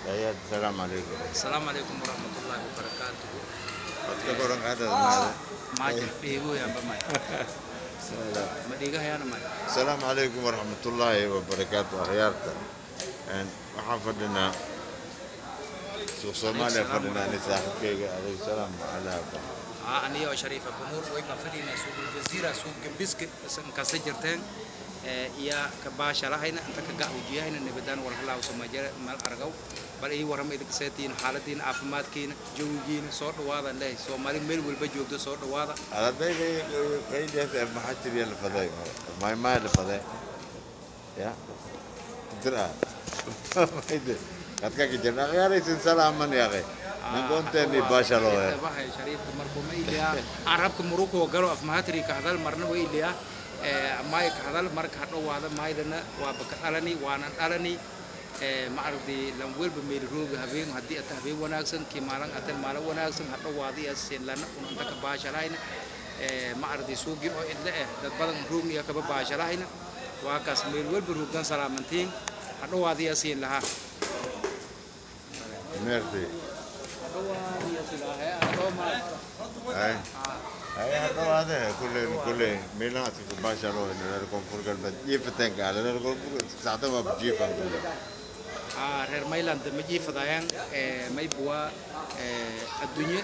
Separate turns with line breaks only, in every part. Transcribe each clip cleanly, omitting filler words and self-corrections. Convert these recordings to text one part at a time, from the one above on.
Asalaamu calaykum.
Asalaamu calaykum waraxmatullaahi wabarakaatuhu.
Codka koran qaadada maada.
Maajir dheegoyanba may ma dheegahayaana may.
Asalaamu calaykum waraxmatullaahi wabarakaatu. Akhyaarta, waxaan fadhinaa Suuq Soomaaliya fadhinaa, ani saaxiibkayga alayhi salaam calaa.
Aniyo Shariifa Banuur way ma fadhinaa Suuq Jaziira, suuq Gembiska kasa jirteen iya ka baashalahayna inta ka gacwajiyahayna nabadaan walhalaaw soomajare mal aragaw. Bal ii warrama idinka, seetiina, xaaladiina, caafimaadkiina, jawigiina. Soo dhawaada leh Soomaali meel walba joogto, soo dhawaada.
Ardayda maxaa jiriya la faday, maymay la faday ya dira kadka kijirna. Akhyaaraysin salaaman yaaqe ninkoonteeni baashalooye.
Bahay Shariifka markuu ma iliyaa aan rabka muruko galo af mahatri ka hadal marna way iliyaa maay ka hadal. Marka ha dhawaada maaydana waaba ka dhalani waana dhalani. Ma aragtay, lan walba meel rooga habeen haddii ata habeen wanaagsan, kii maalin atan maalin wanaagsan. Ha dhawaada iyo seen lana un inta ka baashalayna. Ma aragtay, suuqii oo idle eh dad badan roogni iyo kaba baashalayna. Waa kaas meel walba roogdan salaamantiin. Ha dhawaada iyo seen lahaa.
Meerti.
Ha dhawaada iyo seen lahaa ha dhawaada.
Ay ay, hadhawaade kulley kulley meelahaas ka baashalooye. Reer Koonfur Galbeed jiifateen kaale, reer Koonfur saacdan waa jiifan kulle.
Reer Mayland ma jiifadayaan maybuwa adduunye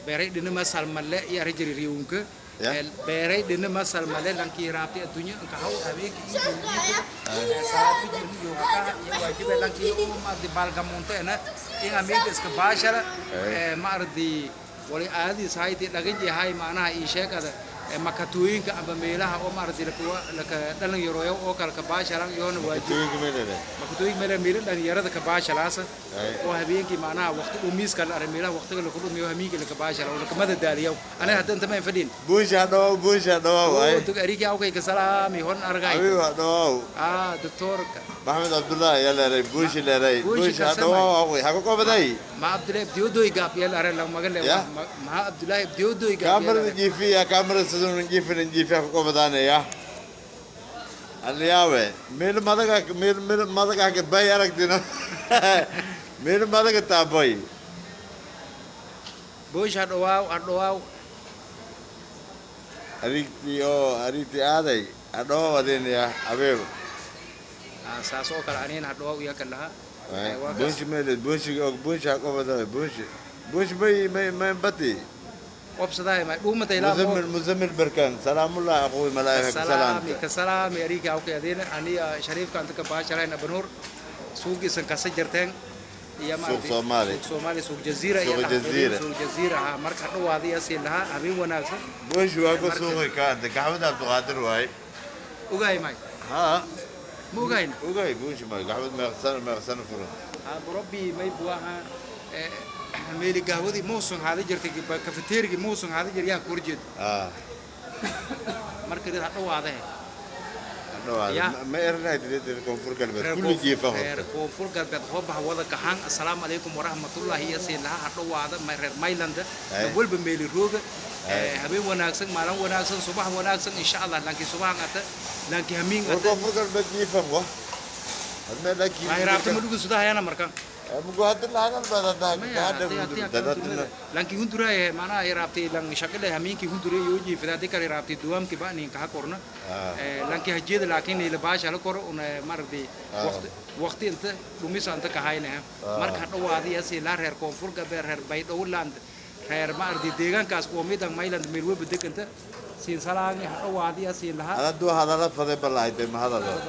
beeray dhinama salmale iyo arajari riwunka beeray dhinama salmale lankii raabtay adduunye inka haw habeenkii iyo iyo waajibe lankii oo maardi baalgamuunta ena in amiga iska baashala. Maardi wali aadis haydi dhagan yahay macnaha ii sheegada makatooyinka amba meelaha oo maaragtay laka dhalin yarooyo oo kale ka baashalan yoona waajib.
Makatooyinka meelele.
Makatooyinka meele meelo dhalinyarada ka baashalaasa oo habeenkii macnaha waqti dhumiiska la aray, meelaha waqtiga laku dhumiyo habeenkii laka baashala oo lakamada daaliyo. Aniga hadda inta ma fadhin.
Buunsha hadhawaaw, buunsha hadhawaaw ay.
Dog arigi awkay ka salaami hon argay.
Habiib hadhawaaw.
Doctorka.
Maxamed Cabdullaahi yaa leeray, buunshi leeray.
Buunshi.
Buunshi.
Kasama.
Hadhawaaw awqay haku qobaday.
Ma Abdullahi Abdiyoodoy gaab yeel aray lamaga le.
Ya.
Ma Abdullahi Abdiyoodoy gaab.
Kaamarada jiifiya, kaamarada siduu jiifin jiifiya ku qobadaanaya aliyaawe. Meel madaga meel meel madaga ka bay aragtino, meel madaga taabay.
Buush hadhawaaw, hadhawaaw.
Arigtii oo arigtii aaday hadhawaaw adinaya habiib.
Saas oo kale anina hadhawaaw iya kan lahaa. Waa kaas.
Buunshi meel buunshiga og buunshi ha qobadaa buunshi buunshi may may may bati.
Qobsadahay may dhuumatay ilaa.
Muzammil, Muzammil Barkan, salaamullah aquwi malaa'ika.
Salaami.
Salaamta.
Ka salaami arigi awkay adina aniya Shariifka anta ka baashalayn abanuur suugiisan kasa jarteen iyo
Suuq Soomaali.
Suuq Soomaali, Suuq Jaziira iyo
Suuq
dhaxdhexdeeda.
Jaziira.
Suuq Jaziira ha. Marka dhawaada iyo siin lahaa habeen wanaagsan.
Buunshi waa ku suuqi ka anta gaxwada Cabdiqaadir waaye.
Ogaay may.
Ha.
Ma ogayna.
Ogay buunshi may gaxwad meeqsan meeqsan furan.
Rabbi may buaha meeli gahwadii muusun haada jirtay, kafeteerigii muusun haada jir yaa ku horjeed. Marka rid ha dhawaada.
Dhawaada.
Ya.
Ma ernayd reer Koonfur Galbeed kulli jiifa
Reer
horta.
Koonfur Galbeed hoobaha wada kaxaan. Assalaamu calaykum waraxmatullaahi iyo siin laha. Hadhowaada reer Mayland walba meeli rooga. Habeen wanaagsan, maalin wanaagsan, subax wanaagsan insha Allah. Laakiin subaxan ata, laakiin hamiin
War
ata.
Koonfur Galbeed jiifan wa hadma laakiin.
Raabta ma dhugu sudahayana marka.
Mugu hadda lahadan badan.
Laakiin hunduraay macnaha ay raabtay lan shaqada hamiinkii hundure iyo jiifada hadii kale raabtay duwaamkii ba nin ka korna. Laakiin hajiyada laakiin ila baasha la koro una maragtay waqti waqti inta dhumisa inta ka haynaha. Marka dhawaadi asi la reer Koonfur Galbeed, reer Baydhowland, reer maaragtay deegaankaas oo midan Mayland meel walba deganta siin salaami. Hadhawaadi asi lahaa.
Haduu hadala faday balaayday ma hadalo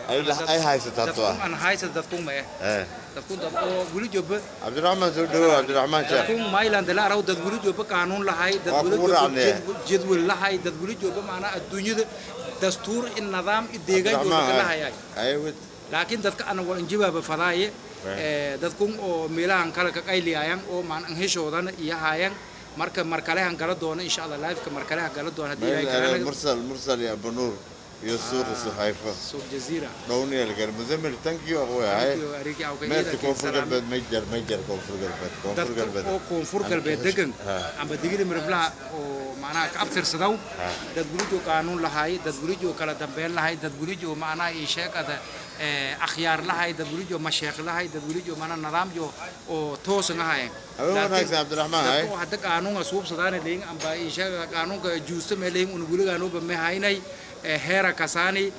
ay haysataa
dadkun aan haysata dadkun ma dadkun dad oo weli jooba.
Cabdiraxmaan soo dhawow, Cabdiraxmaan Sheekh.
Dadkun Mayland la araw dad weli jooba qaanuun lahay dad
Waa
weli
kugu
jooba
raacnee.
Jadwal lahay dad weli jooba macnaa adduunyada dastuur in nidaam i deegaan jooba kala hayay.
Ay wad.
Laakiin dadka ana wal injibaaba fadaaye dadkun oo meelahan kale ka qayliyaayan oo maan heshoodana iyo haayaan. Marka markalehan gala doona insha Allah live-ka markaleha gala doona haddii Ilaahay
meel
kala
mursal mursal iyo Abanuur. Iyo suuqa Suxayfa.
Suuq Jaziira.
Dhowniya Muzammil, thank you aqooyahay.
Thank you, arigi awka.
Meerta
Ciidanka
Koonfur
salaam.
Galbeed may jar, may jar Koonfur Galbeed, Koonfur
Dadka
Galbeed
oo Koonfur Galbeed degan amba Digili Miriflaha oo macnaha ka abtirsadaw, dad gulijo qaanuun lahay, dad gulijo kala dambeyn lahay, dad gulijo macnaha ii sheegada akhyaar lahay, dad gulijo masheekh lahay, dad gulijo macnaha nidaamjo oo toosan ahaayeen.
Habeen wanaagsan, Cabdiraxmaan, hay.
Dadka oo hadda qaanuunka suubsadaana leeyin amba ii sheegada qaanuunka juusta mee leeyin, una guligaanuba me haynay heera kasaani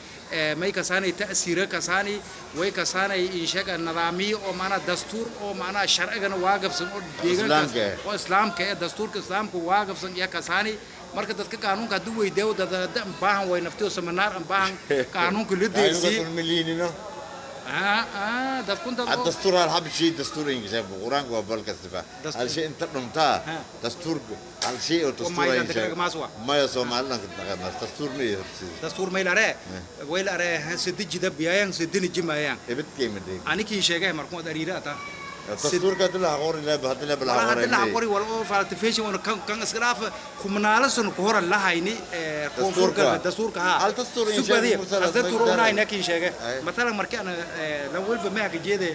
may kasaanay ta'siira kasaani way kasaanay ii sheega nidaamiyo oo macnaha dastuur oo macnaha sharcigana waagabsan oo deegaankaas
Islaamka eh.
oo islaamka ee dastuurka islaamka waagabsan iyo kasaani. Marka dadka qaanuunka hadduu weydiiyo, dad dad baahan way naftiyo seminaar an baahan qaanuunka la deegsii.
Qaanuunka milyanino.
Dadkun dad oo
الدستور هل شيء دستور إنجليزي القرآن هو بالك استفا
دستور.
هل شيء أنت نمتا دستور هل شيء دستور
وما إذا
إنجليزي
تكلم سوا.
ما يسوى ما لنا دستور ما يصير.
Dastuur may lare way lare sidii jida biyayaan sidii jimayaan.
إبت كيم دي.
Anikii sheegay markuu dariira ata.
الدستور قد لها غور لا بهد لا بلا
wala
غور
hadda la qori wal oo falsification oo kan kan iska dhaaf kumnaala sano ku hor lahayni Koonfur
Dastuurka.
Galbeed dastuurka ha
Hal dastuur in
Sugbadiya,
sheegay mursal
hal dastuur
asmay
oo lahayna kin sheegay.
Ay.
Mathalan markii ana la walba ma ka jeede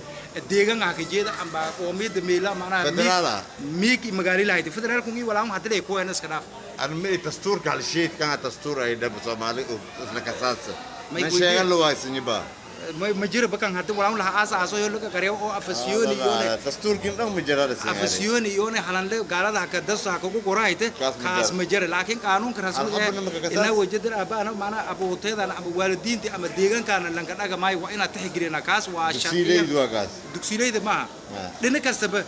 deegan ha ka jeeda amba qoomiyada meela macnaha
Federaal ah.
miig magaali lahayd federaalku ii walaa hadda lay ku iska dhaaf.
أنا ما دستور على شيء كان دستور أي دب صومالي لك أساس
ما
ما
يقول
شيء
لي.
له وايسني با.
Ma jiro bakan hadda walaa laha aas aaso yo laga qariyo oo afasyooni yoone.
دستور كن أو مجرد
Afasyooni yoone halanle gaalada haka dasto haka ku qorayte.
Kaas ma
kaas
jiro.
Ma jiro, laakiin qaanuunka rasmiga
Alxamdu lillaah, kaas.
Inaa wajadar abaana maana abuuteedan ama waalidiinta ama deegaankaana lanka dhaga maayo, waa inaad tixgelina kaas waa
سيري دواقاس.
Dugsileyda maaha. Dhinac kastaba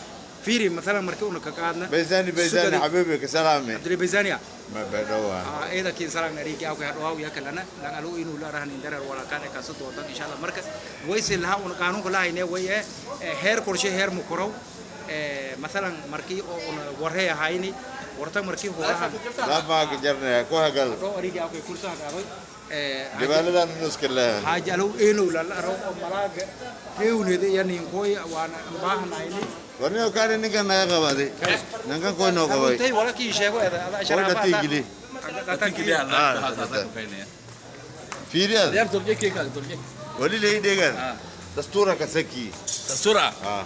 fiiri, mathalan markii una ka qaadna
بيزاني بيزاني
Sugadi-
حبيبي كسلامي.
Cabdile Bayzania.
ما بدوها.
Eeda kiin sarang nariki awka hadhow ya kalana lan alu inuu la rahan indarar wala kan ka soo doonta insha Allah. Marka wayse laha una qaanuunka lahayne way heer qorshe heer mu korow mathalan markii oo una warhe ahayni warta markii horahan.
لا ما جرنا كوها قال.
Hadhow arigi awka kursaha qaaday
جبالنا نسك الله.
Xaaji alow eenow la aro oo malaaga kewneda iyo ninkooy waana baahanayni.
ورنيو كان نكن نغا قبادي نكن كوي نو قباي.
Runtay wala kii sheego eeda ada
كوي نتيجلي. فيريال. ولي لي ديغان دستورا كسكي. اه.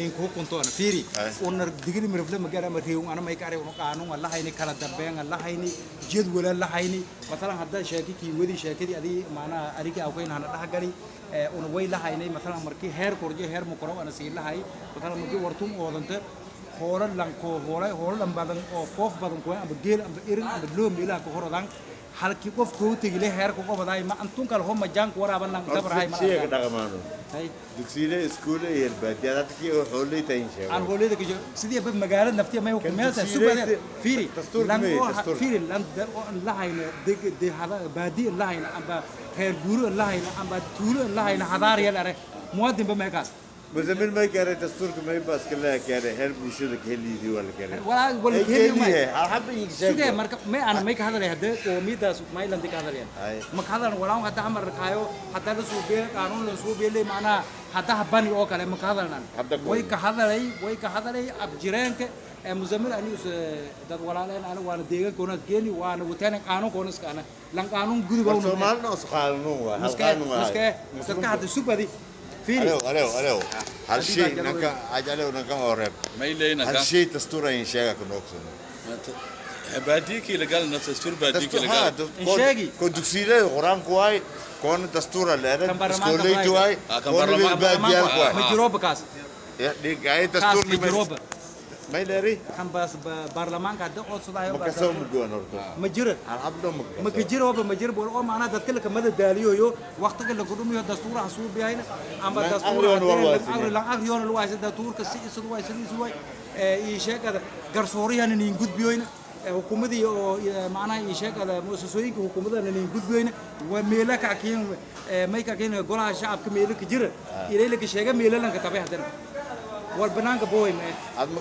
In ku kuntoona fiiri.
Ay.
Una Digri Mirifle magaala ma reewun ana may kaare una qaanuun la hayni kala dambeyn la hayni jadwal la hayni. Mathalan hadda sheeki kii wadi sheekadii adii maanaha ariga awkeyn hana dhax gali una way la haynay. Mathalan markii heer korje heer mu koro ana sii lahay, mathalan markii wartum oodanta hoolo lanko hoolo hoolo dhan badan oo foof badan kuwa amba geel amba irin amba loom ilaha ka horodaan halkii qof kuu tegi le heer ku qobaday ma antun kale ho majaanku waraaban lan dabrahay ma.
شيء دغمانو.
Hay.
دكسيله اسكوله هي الباديه dadkii oo xoolay tayn
aan
sheego.
Hoolayda ka jiro sidii ba magaalada naftiya may hukumeelta
Kan
subade
dugsiyeed-
fiiri.
Dastuurka
Lan
may,
oo
dastuurka.
fiiri lan dar oo aan lahayna deg de hada baadi aan lahayna amba reer guuro aan lahayna amba tuulo aan lahayna hadaar yal are muwaadin ba meekaas.
Muzammil ma gaaray dastuurka may baaska la gaaray heer bulshada ka heliidii waa la gaaray.
Walaa wala heli may.
Alxamdu
Sugee marka may ana may ka hadalay hadda qowmiyadaas mayland ka hadalayan.
Ay.
Ma ka hadalan walaan hadda amar kaayo hadda la suubiye qaanuun la suubiye le macnaha hadda habani oo kale ma ka hadalan.
Hadda
way ka hadalay, way ka hadalay abjireenka ee Muzammil ani us dad walaaleen ana waana deegaankoona geeni waana wataan qaanuunkoona iskaana lan qaanuun gudub
war
oo
Soomaalina is qaanuun waa hal
muskee
qaanuun waa.
Muskee dadka hadda subadi fiiri.
Alew alew alew hal
Haddii
shay
baa jalo
nanka ajalew nanka oo reeb hal shay dastuur ayin sheega ka noogsan.
Sheegi.
Ko dugsiyada quraanku waay koona dastuura leedahay
Kan baarlamaanka
iskooleydu waay
kan
koona
baarlamaanka.
baadiyaalku waay.
Ma jirooba kaas.
Dhigay
Kaas
dastuurki
ma jirooba.
May dheeri.
Kan baas baarlamaanka hadda codsadayo.
Ma kasoo mugoon horta.
Ma jiro.
Alxamdu ma
Ma ka jirooba, ma jiro oo macnaha dadka la kamada daaliyoyo waqtiga la gudhumiyo dastuuraha suubiyayna amba
Lan
dastuuraha
aqriyoon waa waasine.
lan aqriyoon waa waasine dastuurka si isad waa sidii isad waa ii sheegada garsooriyana niin gudbiyoyna hukuumadii oo macnaha ii sheegada muasasooyinka hukuumadana niin gudbiyoyna waa meela ka keen may ka keen golaha shacabka meelo ka jira ilay la ka sheega meelo lan ka tabay hadana war banaanka booy ma
Aad ma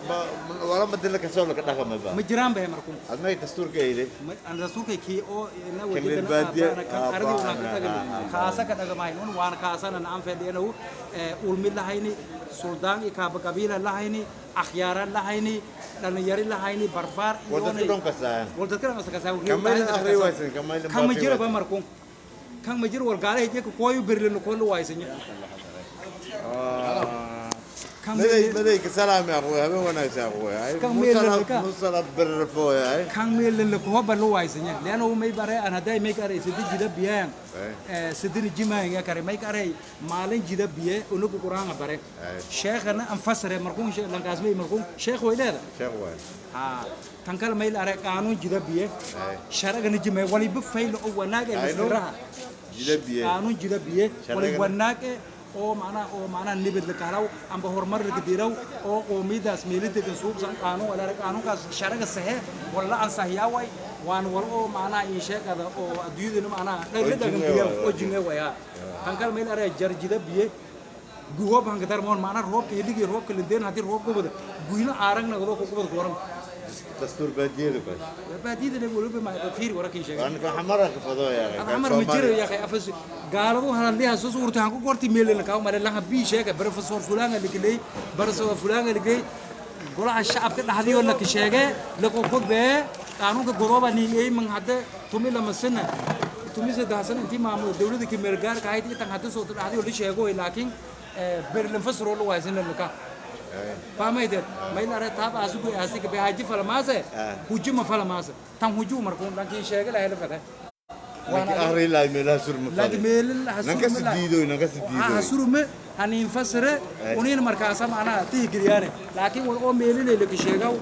Wala madila kasoo laka dhaqama ba.
Ma jiraan bay markuun.
Admay dastuurka eyday.
Aan dastuurka kii oo na
Kan
wajidana
baadiye,
kan aradi una ka
ah,
tagay kaasa ka dhagamayn un waan kaasana aan fadhiyana ulmi lahayni, suldaan iyo kaaba qabiila lahayni, akhyaara lahayni, dhalinyari lahayni, barbaar.
War dadka dhan kasaayan.
Wal dadka dhan kasaayan.
Kamaylan akhri waysan, kamaylan
kan ma
baafi
jira ba
waysan.
Markuun kan ma jiro, wal gaalaha jeka kooyu berlin koolu waysanya kan.
Maday maday ka salaami aqooy, habeen wanaagsan aqooy. Ay
Kan
musala
meelna ka-
musala berfooy ay.
Kan meelin lakuhoba loo waysanya leanna may bare an hadday may kare sidi jida biyaan sidini jimaanga kare may kare maalin jida biye unugu quraanga bare. Sheekhana an fasare markuun lankaas may markuun sheekh way leeda.
Sheekh waay.
Ha, tan kale may are qaanuun jida biye, sharagana jimay waliba fayl oo wanaag ee
Ayno.
lisiraha
Jida biye.
Qaanuun jida biye wali
Sharcigana-
wanaag eh oo macnaha nibad la kahalaw amba horumar la kadiraw oo qoomidaas meelidegan suubsan qaanuun wala qaanuunkaas sharaga saxe wala ansahiyaa way waan wal oo macnaha in sheegada oo adduunyadana macnaha
Oo
la
jinge
dhaqan
waay,
oo jinge waya. Tan kale meel araya jar jida biye gugo baan kadar moon macnaha roobka hiligii roobka lindeen haddii roob gubada guyno aarag nagado ku gubada kuwaran.
Dastuur baadiyada kaas.
Baadiyada le waliba ma fiiri warakin sheegay.
Waan ka xamara ka fado yaa.
Hada amar ma jiro ya akhi, afas gaaladu haladliha soo suurtay han ku qorti meelina ka male laha bi sheega professor fulan ligilay, professor fulan ligilay golaha shacabka dhaxdiyo la ka sheege la ku khudbe qaanuunka godoba ni ay man hadda tumi lama sana tumi saddex sana intii maamul dawladda ka meel gaarka ahayd intan hadda soo dhaxdiyo la sheego, laakiin berlin fasro la waysan la fahmaydeed mayl are taab asugu asika be haji falmaase hujuma falmaase tan huju markuun dhankiin sheege lahay la fadhe.
Nanka akhri laay meelaha surma
laakiin
fadi.
meelin
Nanka sidiidoy, nanka sidiidoy.
Hasurume hanin fasire uniin markaasa macnaha tihgeliyaane, laakiin wal oo meelinay laka sheegaw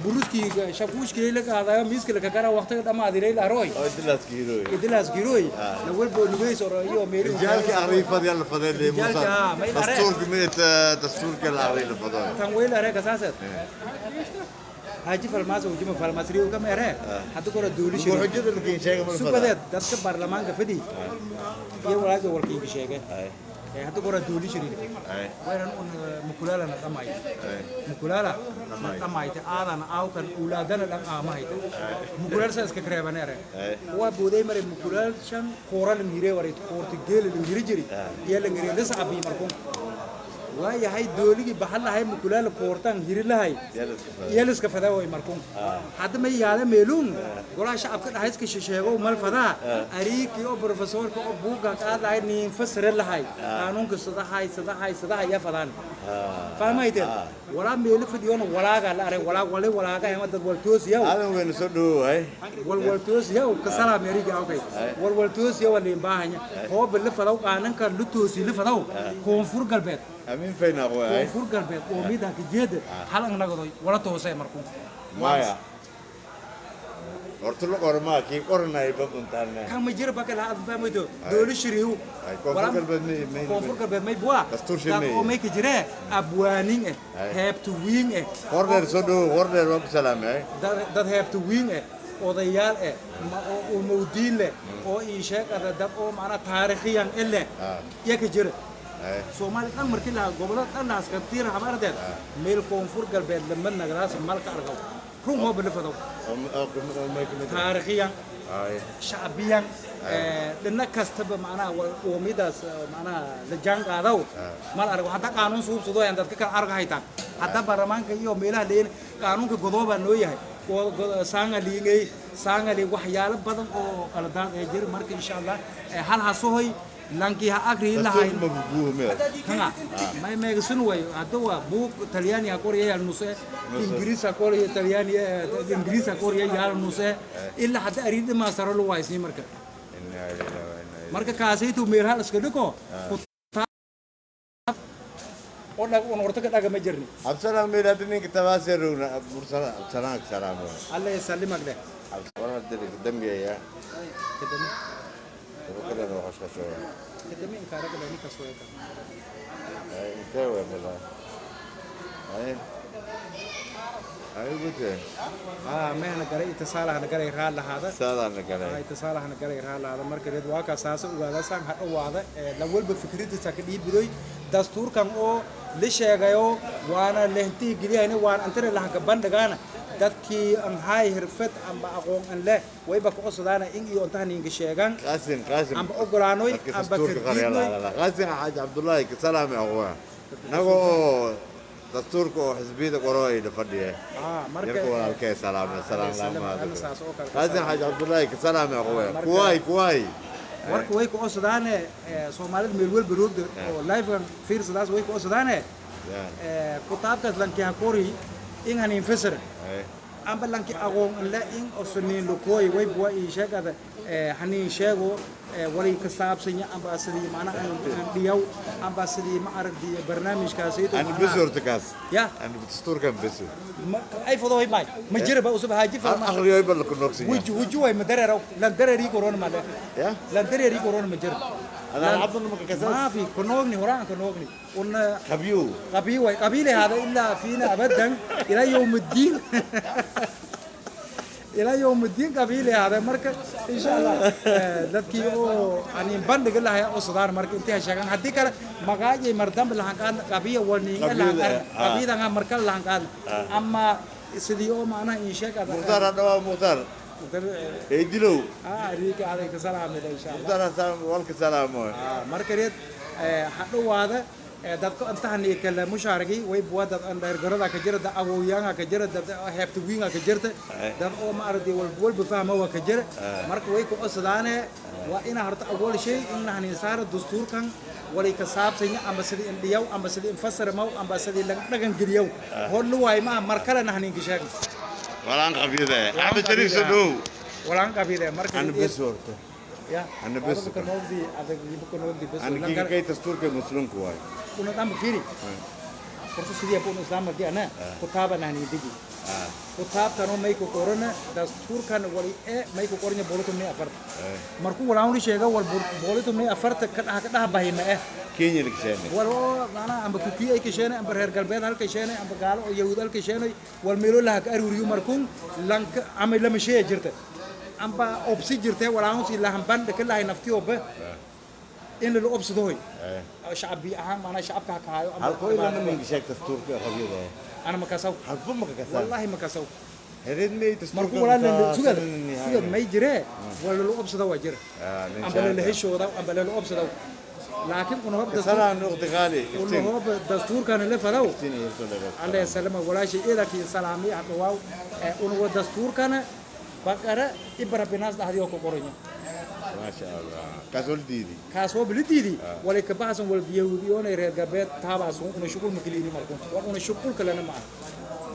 buruskii shakuushkii la qaadayo miiska laka gara waqtiga dhamaadiray la aroy.
Oo dilaas giidoy.
Idilaas giroy la walbo lugeys oro iyo meelin.
Rijaalka akhri fadi la fadey le musa.
Rijaalka, ma ila are.
Dastuurka meet dastuurka la akhri la fado.
Tan weyl are kasaaseed haji falmaas hujuma falmaas riyo kama ere hadda kora duuli
Muxuu
shiri
xujada lakin sheega ma fada.
Subadeed dadka baarlamaanka fadhi iyo walaaga walkiinka sheege.
Ay.
Hadda kora duuli shiri
Ay.
wayran un mukulaala na dhamay.
Ay.
Mukulaala na dhamayte aadan aawkan ulaadana dhan aamahayte mukulaal sa iska kareebaneere.
Ay.
Waa booday mare mukulaal shan qoora la ngire waray qoorti geela la ngiri jiri iyo la ngire lis abi markun waayahay dooligii baxan lahay mukulaal koortaan hiri lahay.
Yalla iska fada.
Iyo liska fadaa way markun hadda ma yaala meeluun golaha shacabka dhaxayska shisheego mal fadaa ariikii oo professorka oo buugga qaad lahay niin fasire lahay qaanuunka sadahay sadahay sadahay ya fadaan fahmayteen walaa meelo fadhiyona walaaga la aray walaag wali walaaga hema dad wal toosiyaw.
Aadan weyna soo dhawow.
Walwal toosiyaw kasala meeriga okay walwal toosiyaw waa baahanya hooba la fadaw qaananka la toosi la fadaw Koonfur Galbeed.
Amiin fayna aqooy.
Koonfur Galbeed oo mida ka jeeda hal ang nagadoy wala toosay markuu.
Maya. Horta la qormaa kii qoranay babuntaana.
Kan ma jira bakal ha fahmayto dooli shiriyu.
Ay, Koonfur Galbeed
Koonfur Galbeed may buwa
Dastuur
dad
shimay.
Oo may ka jire abwaanin eh
Ay.
heebta wiin eh.
Hordheer soo dhawow, hordheer waa ku salaamay.
Dad heebta wiin eh odayaal eh oo mawdiin leh oo ii sheegada dad oo macnaa taariikhiyan eh leh iya ka jira.
Ay.
Soomaali dhan markii lahaa gobolada dhan laaskatiir habaardeed meel Koonfur Galbeed lama nagadaas malka argaw run hooba la fadow.
Oo may kamid.
Taariikhiyan
Ay.
shacbiyan dhinac kastaba macnaha qoomidaas macnaha la jaan qaadaw mal argo hadda qaanuun suubsado ayaan dadka kala arga haytaan hadda baarlamaanka iyo meelaha leeyin qaanuunka godoobaa noo yahay saanga liingay saanga li waxyaalo badan oo qaladaad ee jira. Marka insha Allah hal hasohoy lankii ha agrii lahay.
Dastuurka ma buuhmee.
Kanga may meegsun wayo hadda waa buug Talyaani ha qoraya yaal nuse, Ingiriis ha qoraya, Talyaani Ingiriis ha qoraya yaal nuse ilaa hadda ariida maasaro lu waysni marka.
Innaa lillahi wa innaa ilaihi.
Marka kaasaytu meel hal iska dhigo oo dhag un horta ka dhaga ma jirni.
Absalaan meel hadda ninka tabaasee rogna mursala absalaan ka salaamo.
Alla yasalimak leh.
Waran hadda dambiya.
Kadami.
Tabakadan waa xashxashooya.
Kadami inkaara kale ninka soo yaka.
Ay, intee way meelaa. Ay. Ay gute.
Meehna garay itisaalahana garay raal lahaada.
Saadaan galay.
Itisaalahana garay raal lahaada. Marka reed waa ka saasa ogaada saan ha dhawaada la walba fikradiisa ka dhiibidoy dastuurkan oo La sheegayo waana lehntii geliyayna waan antana lahanka bandhigaana dadkii an haay hirfad amba aqoon an leh wayba ku codsadaana in iyo intahan inga sheegan.
Qaasim, Qaasim.
Amba ogolaanoy
dadka
amba
dastuurka qarya.
kadiidnoy.
Qaasim Xaaji Cabdullaahi ka salaami aqoon naga oo dastuurka oo xisbiyada qoro ay fadhiya.
Marka
yarka walaalkee salaame salaam.
Alla saas oo kale ka
Qaasim
salaam.
Xaaji Cabdullaahi ka salaami aqoon.
Marka-
Kuwaay kuwaay.
Warka way ku codsadaane Soomaalida meel walba roogda oo live-kan fiirsadaas way ku codsadaane kutaabkaas lanki ha kori in hanin fasir amba lanki aqoon le in osaniin lokooy way buwa ii sheegada hanin sheego walay ka saabsanya amba sidii macnaha aan dhiyaw amba sidii ma aragdi barnaamijkaasi.
Ani bes horta kaas.
Ya.
Ani dastuurkan bes.
Ay fudo may ma jira ba usub haaji
hal
falma
akhriyoy ba la ku noqsinya.
Wuju wuju way ma dareero lan dareeri korona ma le
ya
lan dareeri korona ma jira.
أنا عبد الله ما كساس.
ما في كنوغني هران كنوغني ون
قبيو.
قبيلة قبيلة هذا إلا فينا أبدا إلى يوم الدين، إلى يوم الدين قبيلة هذا. مرك إن شاء الله dadkii oo ani bandhig lahay oo sadaar marka intee sheegan hadii kale magaaji mardam lahan qaad qabiya wani lahan qaad qabiidan marka lahan qaad ama sidii oo macnaha in sheeg
Mukhtaar hadda waa Mukhtaar Eydilow.
Riika alayka salaam insha Allah.
Mukhtaar Hasan walka salaamo.
Marka reed ha dhowaada dadka intahan iyo kale mushaarigi way buwa dad aan dheergarada ka jira, dad awowyaanka ka jira, dad heebta wiinga ka jirta, dad oo ma aragtay walba walba fahma waa ka jira. Marka way ku codsadaane waa ina horta awal shay in nahni saara dastuurkan walay ka saabsanya amba sidii in dhiyaw amba sidii in fasarmaw amba sidii lan dhagan geliyow hor waay ma mar kale nahnin ka sheeg.
Walaan qabyada Axmed Shariif Sadow.
Walaan qabiile marka.
Ani bes horta.
Ya.
Ana bes.
Adaba ka noogdi adag ibu ka noogdi bes.
Ani kiga kay dastuurka muslimku waay.
Una damba fiiri horta sidii abu islaam markii ana kutaaba nahni digi kutaabtano may ku qorana dastuurkan wali ee may ku qoranya 114 markuu walaawni sheega wal 114 ka dhax bahima eh.
Kenya lakshane.
Wal oo macnaha amba kukiy ay ka sheenay amba reer galbeed halka sheenay amba gaalo oo yahuud halka sheenay wal meelo laha ka aruuriyo markuun lanka ama lama shee jirta amba obsi jirta walaawni lahan bandh ka lahay naftiyoba in la obsado hoy shacbi ahaan macnaha shacabka ha ka hayo amba
Hal qoy lana minga sheeg dastuurka qabyada.
Ana ma kasaw.
Halba ma ka kasaan.
Wallahi ma kasaw.
Hereed may dastuurka.
Markuu walaal sugad sugad may jiree wala la obsado waa jira amba la heshooda amba la obsado laakiin una hoob dastuur
Kasala nuqdi qaali.
Una hoob dastuurkan la falaw.
Iftiin iyo soo dheeraad.
Alla salama walaashay eedakii salaamay hadhawaaw una wa dastuurkana baqara ibra binaas dhaxdiyo ku qoranya.
Maasha Allah, kaas wal diidi.
Kaas waa bilidiidi walay ka baxsan wal yahuudiyoonay reer galbeed taabaas una shuqul ma keliyini markuun war una shuqul kalena ma aha.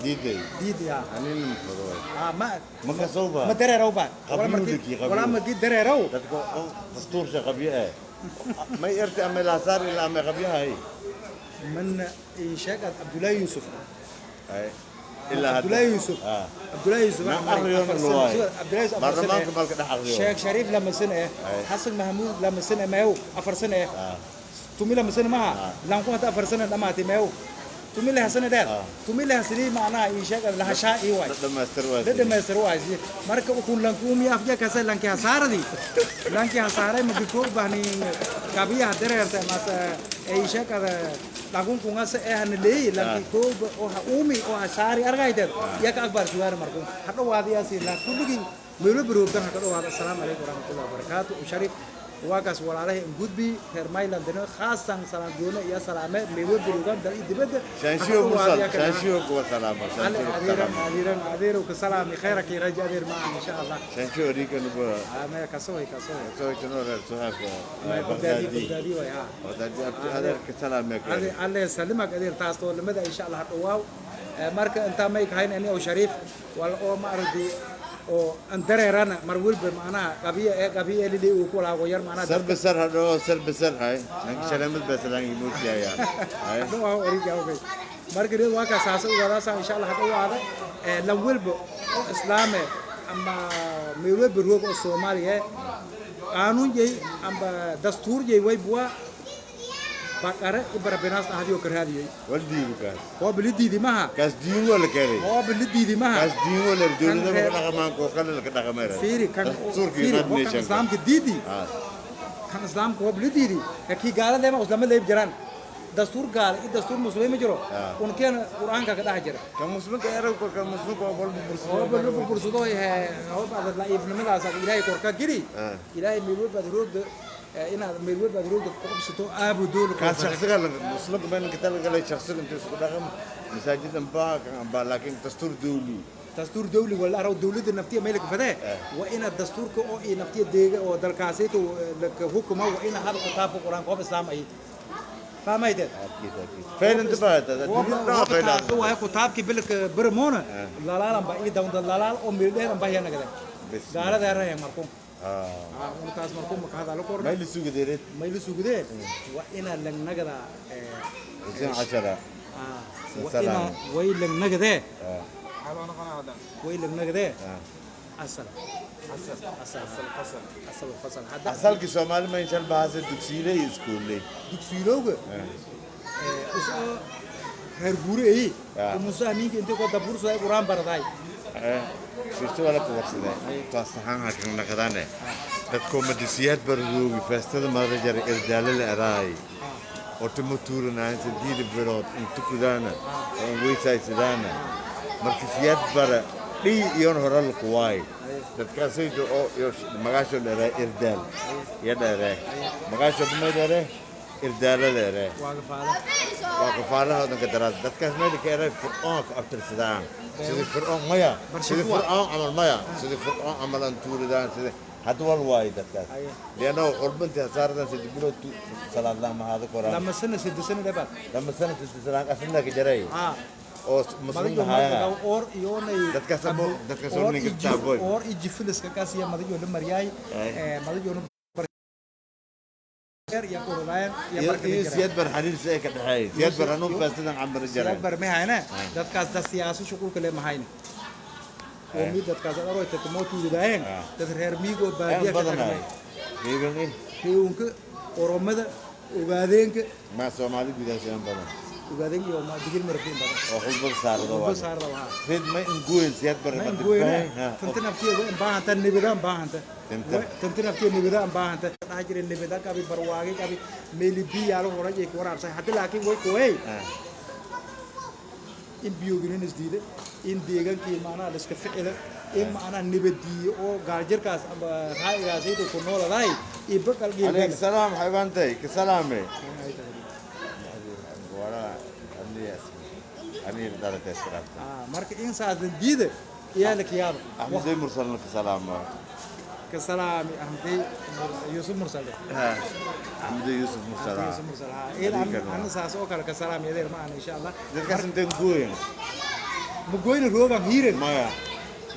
Diiday.
Diidi ah.
Anina mafado waay.
Ma
ma kasowba.
Ma dareerow ba.
Qabiilkii, qabiil.
Walaa ma dii dareerow.
Dadka oo dastuursha qabyo eh may erti ama laasaar ilaa ama qabyahay.
من sheeg Cabdullaahi Yuusuf.
Ay ilaa hadda.
Cabdullaahi Yuusuf. Cabdullaahi Yuusuf.
Ma
Amari,
akhriyo
afar
na
sano.
waay.
Cabdullaahi Yuusuf 4 sano.
Baarlamaanka malka dhex akhriyo.
Sheekh Shariif lama sano eh. Xasan Mahmuud lama sano meew 4 sano eh. Tumi lama sano maha lanku hadda 4 sano dhamaatay meew tumi leh sano dheer tumi leh sini macnaha ii sheeg lahashaa ii waay.
La dhamaystir waa.
La dhamaystir waay marka ukun lankuumi afja kasa lanki hasaaradi lanki hasaaray magi koo bahnin kabiyaha dareerta mase ay sheekada dhagun kungasa ee hana leeyi lanki koo oo ha uumi oo hasaari argaydeed yaka akbar sugaar markun ha dhawaadayaasi la kulligii meelo baroogdan ha ka dhawaada. Assalaamu calaykum waraxmatullahi wabarakaatu. Sharif waakaas walaalahay in gudbi reer Maylandina khaasan salaam goone iyo salaame meelo baroogan dal iyo dibadda.
Shaanshiyo mursal shaanshiyo kuwa salaama shaanshiyo ku
adeeran
salaama.
Adeeran adeerow ka salaami khayraka iyo raja adeer maahan insha Allah.
Shaanshiyo riika nuba.
Ma kasoo kasoo.
Soo jano reer suhaaf.
Ma Bagdaadi Bagdaadi way ha.
Bagdaadi abti adeer ka salaame.
Alle alle salimak adeer taas oo lamada insha Allah dhawaaw. Marka inta may kahayn ani oo Shariif wal oo ma aragtay oo aan dareerana mar walba macnaha qabiya ee qabiya lili uu ku laago yar macnaha.
Sar basar hadho sar basar hay nanki shalamad basalan imuutiyaya hay.
Dhawaaw origa okay marka reer waa ka saasa ugaadaasa insha Allah dhawaada lan walba oo islaame ama meel walba roog oo Soomaaliya qaanuun jey amba dastuur jey way buwa baqara ibara binaas ahdiyo karaadiyay.
Wal diibi kaas.
Oo bilidiidi maha.
Kaas diin waa la keenay.
Oo bilidiidi maha.
Kaas diin waa la dowladda ma dhaqamaan koo kale la dhaqamay.
Fiiri kan
dastuurka
fiiri
United
oo kan
Nations
islaamka diidi kan islaamka oo bilidiidi kii gaalada ma islaamada leeb jiraan. Dastuur gaal iyo dastuur muslimiin ma jiro.
Ah.
Un keena qur-aanka ka dhex jira.
Kan muslimka erag kan muslimka waa walba bursado.
Oo bal bursado yahay oo baad laifnimadaas ilaahay korka geli.
Ah.
Ilaahay meel walba aad roogda inaad meel walba aad roogda ku qabsato aabu dool.
Kan shakhsiga muslimka baan ka talagalay shakhsiga intuu isku dhaqan masaajidan baa kan baa, laakiin dastuur dawli.
Dastuur dawli wala araw dawladda naftiya meel ka fadee waa inaad dastuurka oo iyo naftiya deega oo dalkaasayto la hukuma waa ina hada kitaabka qur-aanka oo islaam ay fahmayde.
Akiid akiid feen inta baa dunida feen.
Waa kitaabkii bilka bermona lalaalan baa ii down lalaal oo meel dheer baa yanagada gaalada yaraya markuu ah taas markuu ma ka hadalo kor.
Mayli sugadeereed.
Maylu sugudee waa inaa lagnagada.
20.
Waa inaa way lagnagadee, way lagnagadee asal asal asal asal fasal hadda.
Asalkii Soomaali ma inshan bahase dugsiile iyo iskuulle.
Dugsiilowga isoo reer guure eyi umusa aminka intay ko dabursaday quraan baradaay.
Sirta wala ku warsaday taas saxan ha kan naqdane dadko madisiyaad baroogi feestada mara jar irdaale la eraay oo timo tuuranaan 8 bilood intu kudaana oo weysaysidaana marka siyaad bara dhii iyon hore la kuwaay dadkaasaydo oo iyo magaasho dheeraa irdaal iyo dheeree magaasho bumay dheeree irdaalo dheeree.
Waa gafaale.
Waa kafaalaha wadanka daraad dadkaas meel ka eray fircoon ka abtirsadaan sidii fircoon maya sidii fircoon camal maya sidii fircoon camal aan tuuridaan sidii hadda wal waayo dadkaas lianna xulbintii hasaaradan 3 bilood salaad lama haada koraan.
2 sano 3 sano dhebaad.
2 sano 3 sano asinna ka jaray oo muslim
madayo
haayana
oor iyoonay.
Dadkaas dadkaas oo ninka taaboy.
Oor iyo jifiliska kaas iyo madayo la maryaay madayo iyo qurbayan iyo
iyo iyo siyaad bar xariir si ay ka dhaxeey siyaad bar anuu faastadan cambar jaray.
Siyaad bar ma hayna dadkaas dad siyaasi shuqulka le ma hayna oo mid dadkaas aroy tatmo tuuridayeen dad reer miigo baadiya ka
badanaay
tagmay.
Reeban
reewanka oromada ogaadeenka.
Ma Soomaali gudaashan badan.
Ogaadeen iyo ma digil marfiin badan
oo xulbad saardo
waa
waa
saarda waa
reed ma in gooyin siyaad bar
ma
ma
goyna tanti naftiya way baahanta nibida baahanta.
Tinta.
Tanti naftiya nibida baahanta dhaha jiray nibida qabi barwaaqi qabi meeli biyaalo hore ay ku waraabsay hadda laakiin way kooyay in biyoginin isdiida in deegaankii macnaha la iska ficila in macnaha nibadiyo oo gaarjirkaas ama raa'igaas aydu ku nooladahay iyo baqal
عليك
geelgala.
السلام حيوانتي كسلامي ورا أني دارت السلام.
Marka in saasan diida iyaa la kiyaaba.
أحمد زي مرسل لك سلام.
Ka salaami Ahmedey Yuusuf Mursal.
أحمد يوسف مرسل.
Yuusuf Mursal ha il ana saas oo kale ka salaami adeer ma ana insha Allah.
Dadkaas inteen gooyin.
Ma goyna rooban hiiren.
Maya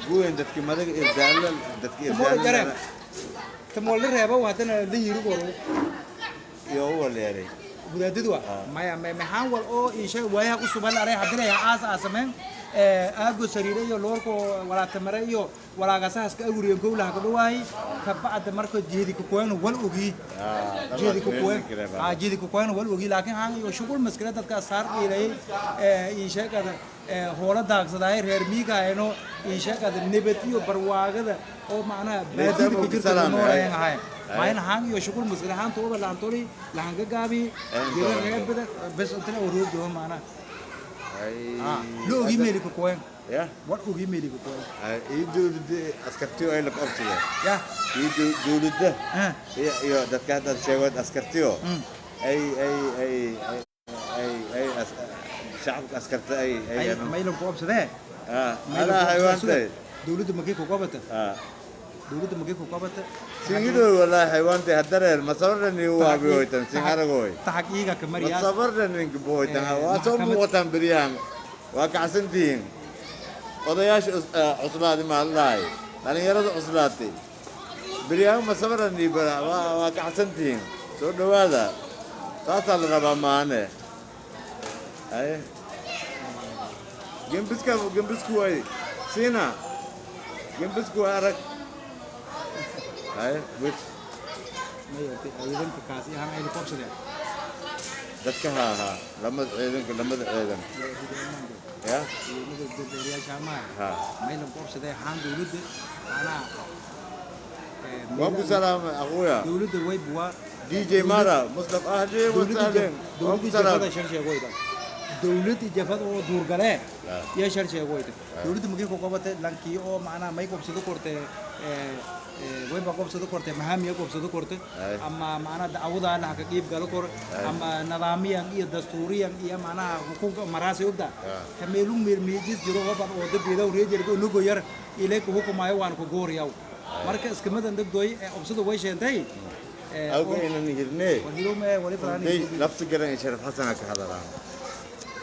gooyin dadki madaga irdaala dadki
Tamola jareen.
irdaala.
Tamola reebo haddana la yiiri goro.
Iyo waleeray.
Wadaadadu waa maya maxaan wal oo insha waayaha u suban aray haddana ya aas aasameen aago sariire iyo loorko walaatamare iyo walaagasahaas ka awriyen gowlaha ka dhawaay ka bacda marka jeedi ku koyno wal ogi jeedi ku koyn jeedi ku koyno wal ogi laakiin haan iyo shughul maskara dadka saar dhiilay insha kada hoola daaqsadaay reer miiga ayno insha kada nabad iyo barwaagada oo macnaha baadida ku jirta noolayn ahay maayna haan iyo shughul maskara haan tooba laantoli laanga gaabi jira reer bada bas intana oo roog doo macnaha la ogi meeli ku koyn
ya
war ogi meeli ku koyn.
Iyo dowladda askartiyo ay la qabsadeen
ya
iyo dowladda iyo dadka haddaad sheegood askartiyo ay ay ay ay ay ay shacabka askarta ay ay
maylan ku qabsadee.
Anaa xayawaantay.
Dowladda makay ku qabata, dowladda makay ku qabata.
Singido wallahi xayawaantay haddareer masabardan iyo waabiyoytan singaragoy.
Taxaqiiga ka mariyaas.
Masabardan ninka bohoytan waa soo muuqataan beryahan waa kacsantihiin odayaasha cuslaaday maadlahay dhalinyarada cuslaatay beryahan masabardan iyo bara waa kacsantihiin soo dhawaada saasaa la rabaa maane ay gembiska gembisku waay siina gembisku waa arag ay wit.
Maya ciidanka kaasi ahaan ay ku qabsadeen.
Dadka ha lamada ciidanka lamada ciidan ya.
Ciidamada dadweynayaasha maaha
ha
maylan ku qabsadee haan dowladda macnaha
waa ku salaamay aquya.
Dowladda way buwaa.
DJ Mara Mustaf ahleen wa sahleen.
Dowladii jabhada shar sheegoyda, dowladii jabhada oo duurgalee iyo shar sheegoyda. Dowladda magii ku qabatay lankii oo macnaha may qobsado korte, wayba qobsado korte, mahaamiya qobsado korte, ama macnaha dacwada la ka qiib galo kor, ama nidaamiyan iyo dastuuriyan iyo macnaha xukunka maraasi ogda kameelun meelmeejis jiro hoban oo dabeedaw reejerga unugo yar ilay ku hukumaayo waan ku gooriyaw. Marka iskamadan degdooy obsada way sheentay.
Awga inaan hirnee
warhirume wali
day
falaani.
Lafta garan Sharif Xasan ka hadalaan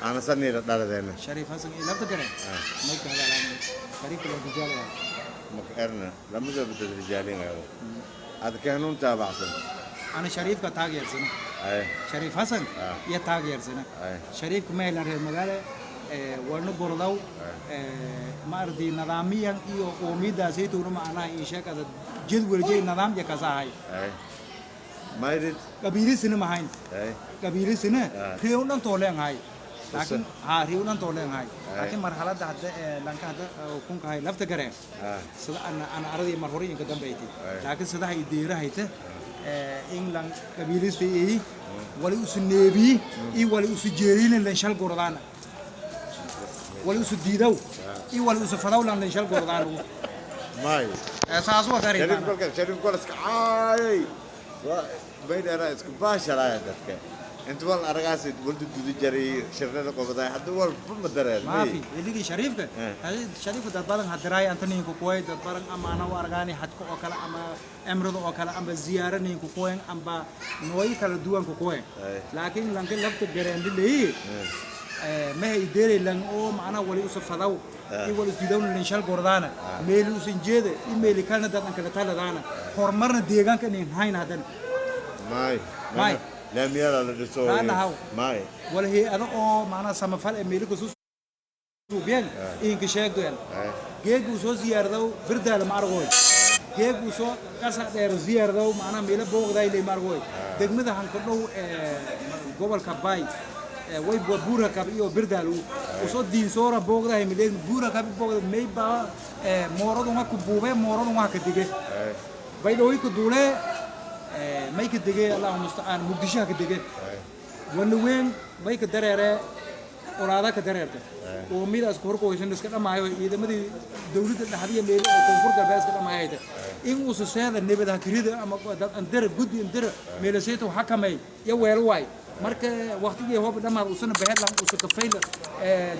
ana sanira dhaladeena.
Shariif Xasan iyo lafta garan may ka hadalaan? Shariif la rijaal.
Maka erna lamadaba dad rijaalinayo aad ka hanuun taabacsan.
Ana Shariifka taageersana. Shariif Xasan iyo taageersana. Shariifka ma helan reer magaale warna gordaw ma arday nidaamiyan iyo qowmiyadaasaytowna macnaha in sheekada jadwalje nidaam iyo kasahay.
Mayrid.
Qabiilisina mahayn. Qabiilisina reew dhan tooleen hay, laakiin ha reew dhan tooleen hay, laakiin marxaladda hadda ee lanka hadda kunka hay lafta gareen sida ana aradii mar hore inka dambeeytay, laakiin sida hay deerahayta in lan qabiilista ay wali usu neebi iyo wali usu jeeriin lan shal gordaan, wali usu diidaw iyo wali usu fadaw lan shal gordaan.
May.
Saas waa
Shariif
gaari.
Kolka Shariif kol iska caayay waa baydhara isku baasharaya dadka inta wal aragaasi waldu dudu jaray shirnada qobaday hadda walba ma dareen.
ما في اللي شريفك شريفك dad badan hadiraay anta ninku kuway dad badan ama ana u argaani xadka oo kale ama emrada oo kale ama ziyaara ninku kuwayn amba nooyi kala duwan ku kuwayn, laakiin lanka lafta gareen leeyi ma hay deelay lan oo macnaha wali usa fadaw iyo wali isdiidaw lan shal gordaana meeli usan jeeda iyo meeli kalena dad an kala taladaana horumarna deegaanka inin hayn hadan.
May.
May.
Laamiyada la dhiso.
Raalahaw.
May.
Wala hay-ado oo macnaha samafal ee meeli kasu suubiyeen inka sheegdoyan geegu soo ziyaardow birdaala ma argoy, geegu soo qasa dheer ziyaardow macnaha meelo booqday ley ma argoy. Degmada hanka dhow ee gobolka Bay way buura kab iyo birdaal usoo diinsoora booqday mileen buura kab booqday may ba mooradu ma ku buube mooradu ma ka dige baydhooy ku duule may ka dige, Allahu musta'aan, Muqdisho ka dige wana weyn may ka dareere olaada ka dareerta oo midaas ku horqoysan iska dhamaayo ciidamadii dawladda dhaxdiya meelo oo Koonfur Galbeed iska dhamaayay in uu seeda nabad hakrida ama dad andar guddi andar meelo seeto xakamay iyo weel waay. Marka waqtigii hoob dhamaad usana baheed lan usu kafayl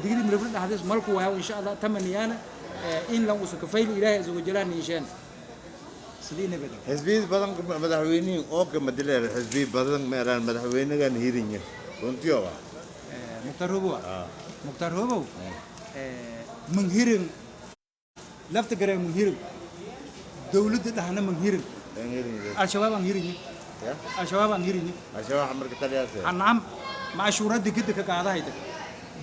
digri mirifle dhaxdiis malku waa insha Allah tamaniyana in lan usu kafayl Ilaahay azza wajalla niishan sidii nabad.
Xisbiya badan madaxweynihin oo ka madileer xisbiya badan ma eraan madaxweynagan hirinya runtiyo waa.
Mukhtaar Robow, Mukhtaar Robow manghirin lafta gareen manghirin dawladda dhahna manghirin. Al-Shabaab aan hirin.
Ya.
Al-Shabaab aan hirin.
Al-Shabaab marka taliyaase.
Anam maashuurada gidda ka qaadahayta,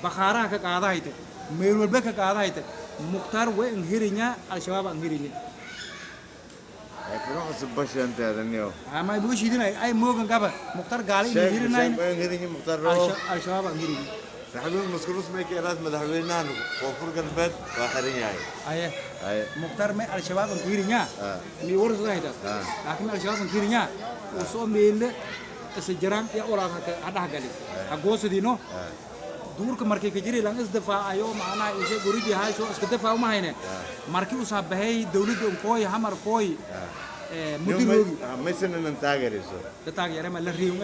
bakhaaraha ka qaadahayta, meel walba ka qaadahayta. Mukhtaar way an hirinya, Al-Shabaab aan hirin.
Laakiin waxa bashantaadaniyo.
Ama ay buushidinay ay moogan gaba Mukhtaar gaali in hirinay.
Sheeg hirinya Mukhtaar Robow.
Al-Shabaab aan hirin.
Maxamuud Maskuus may ka eraas madaxweynahan Koonfur Galbeed waa xiran yahay.
Aye.
Aye.
Mukhtaar may Al-Shabaab aan hirinya mi warsadahayta, laakiin Al-Shabaab aan hirinya uu soo meelle isa jiraan iyo olaad ha dhexgali ha goosadino duurka markay ka jiri lan isdifaacayo macnaha isha gurigi hayso iska difaac uma hayne markii uu saabahay dawladda kooy hamar kooy mudiroogi.
Maysan inan taageerayso.
La taageeray ma la riiw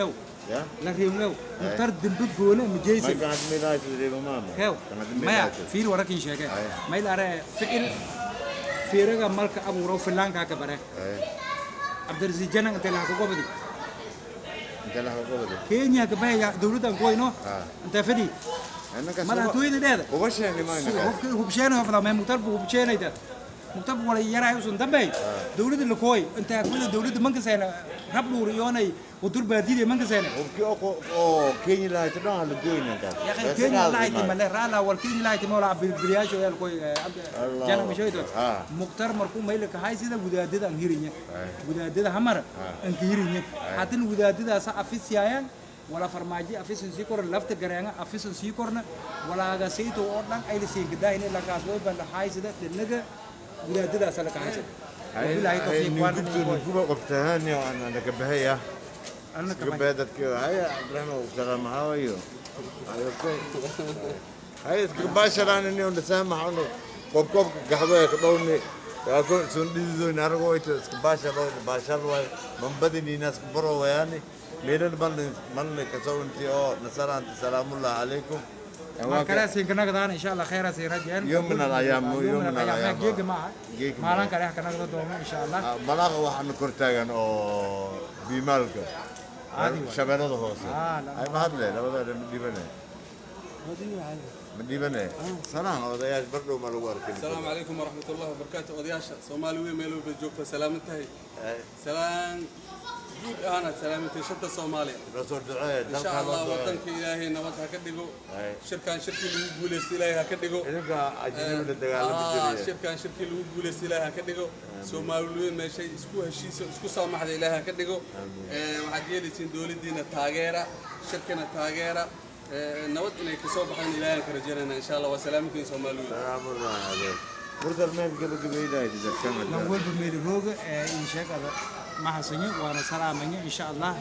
ya
la riiw Mukhtaar dembi goone ma jeysan.
May kanad milaayso reebo maama.
Hew
kanad
maya
milaayso.
Fiir warakin sheege mayl are ficil fiiraga malka abuuro filaanka ka bare. Cabdirasiid Janan intee laha ka gobadi?
Inta la qobado.
Kenya ka bahaya dawladdan kooyno intee fadhi
Annaka
madaxtooyada dheeda.
Uba sheegni mayna.
Hubsheenay hofda ma Mukhtaar buu hubsheenayda Mukhtaar wala yaraay usun dambay dawladda la kooy inta kuwada dawladda manka seena rab dhuur iyoonay wadur baadida manka seena.
Hubkii oo Kenya lahayd dhan la goyna intaas.
Ya akhi Kenya lahayd ma le raala wal Kenya lahayd ma wala bilbiyaasho yal kooy jana mishoydo. Mukhtaar markuu mayl ka hay sida wadaadada aan hirinya wadaadada hamar aan ka hirinya hadan wadaadadaas afisiyayaan wala farmaajo afisan sii korna lafta gareanga afisan sii korna walaaga sayto oo dhan ay la siin gadaayna lankaas way baan hay sida dhinaga wadaadadaas la ka haysa. Wabillahi tawfiiq waan
guba qabtahaan iyo aan ka bahaya.
Anna
Iska bee dadka haya Cabdiraxmaan salaam, how are you? Are you okay? Haya, iska baasharaan inay nasaamaxano, koob koobka gaxdo ee ka dhowni yaako sun dhididoyn aragoo ito iska baasharo baashar waay mambadiniina iska baro wayaani meelan malni malni kasoo inti oo nasaraanti. Salaamullah calaykum.
Mar kale siinkanagdaan insha Allah, khayra siin rajeen.
يوم من الأيام، يوم من الأيام.
Geega maaha.
Geega
maalin kale ha kanagda doono insha Allah.
Malaaqa waxaana kor taagan oo biimaalka
Caadi waay.
Shabeellada Hoose.
Ah, lama-
Ay, mahadle labada ma dhibane, ma dhibane sanaan odayaasha bardhow ma lagu arkin.
السلام عليكم ورحمة الله وبركاته. Odayaasha Soomaali weyn meel walba joogta, salaamantahay, salaan guud ahaana salaamantay shanta Soomaaliya.
Noo soo duceeya.
In sha
Dalkaa
Allah
loo duceeya.
Wadanka Ilaahay nabad ha ka dhigo.
Ay.
Shirkan shirkii lagu guuleysto Ilaahay ha ka dhigo.
Idinka ajnabi la dagaalami jiray.
Shirkan shirkii lagu guuleysto Ilaahay ha ka dhigo. Soomaali weyn meeshay isku heshiiso, isku saamaxda, Ilaahay ha ka dhigo. Waxaad yeelaysiin dowladdiina taageera, shirkana taageera. Nabad inay kasoo baxaan Ilaahay ka rajaynayna insha Allah. Waa salaamantiin Soomaali weyn.
Salaamullahi calayk. Mursal, meel gabagabeynaya dadkan.
Lan walba meel rooga in sheegada mahadsanyo, waana salaamanya insha Allah.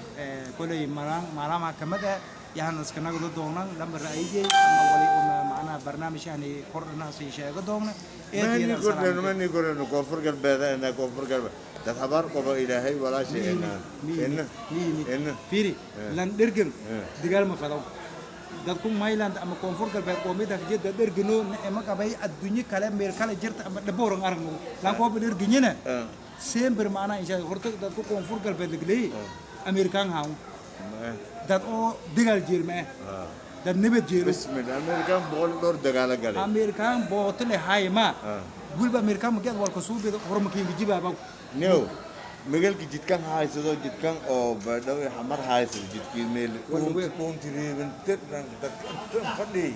Koley malaan maalamaha kamid ah yahan iska nagdo doonaan lamba ra'yigay ama wali una macnaha barnaamijyahani kordhanaha sii sheego doona.
Mani kordhayno, mani kordhayno. Koonfur Galbeed ina Koonfur Galbeed dad habaar qabo Ilaahay walaashay ina ina ina.
Fiiri, lan dhergan digaal ma fadaw. Dadku Mayland ama Koonfur Galbeed qoomiyada jeeda dhergano nicmo qabay adduunyo kale meel kale jirta ama dhaboran aragno lan kooba dherganyana sember macnaha insha horta dadku Koonfur Galbeed lagleeyay Amerikaan haan dad oo dagaal jeelma ah, dad nabad jeelo.
Bismillah, Amerikaan 100 dhowr dagaalo galay.
Amerikaan booto leh hayma gulba Amerikaan mageed walka suubida horumarkiinga jibaaba.
New magalka jidkan haysado, jidkan oo Baydhabo iyo Xamar haysado, jidkii meel dhuunti reeban dadka fadhi,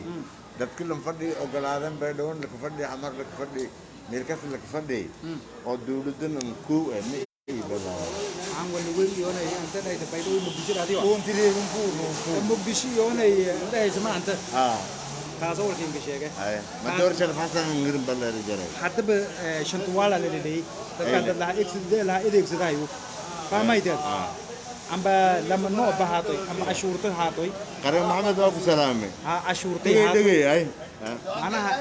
dadka lan fadhi ogolaadan, Baydhabo laka fadhi, Xamar laka fadhi, meel kasta laka fadhi oo dowladan an koow ah ma ii badaa.
Aan wala weyn yoonay anta dhayta Baydhabo, Muqdisho dhadiyo.
Dhuunti reeban ku dhuuntu.
Muqdisho yoonay dhahaysa ma anta.
Ha.
Taas warkiinga sheegay.
Ay ma door Sharaf Xasan ngirin balleeri jaray.
Haddaba shantuwaala la leeyahay dadka dad laha eegsadee laha adeegsadayo fahmaydeed amba lama noo bahaatoy ama cashuurta haatoy.
Qaran Maxamed waa ku salaamay.
Ha, cashuurtay
dhegey
haatoy.
Dhegey ay.
Macnaha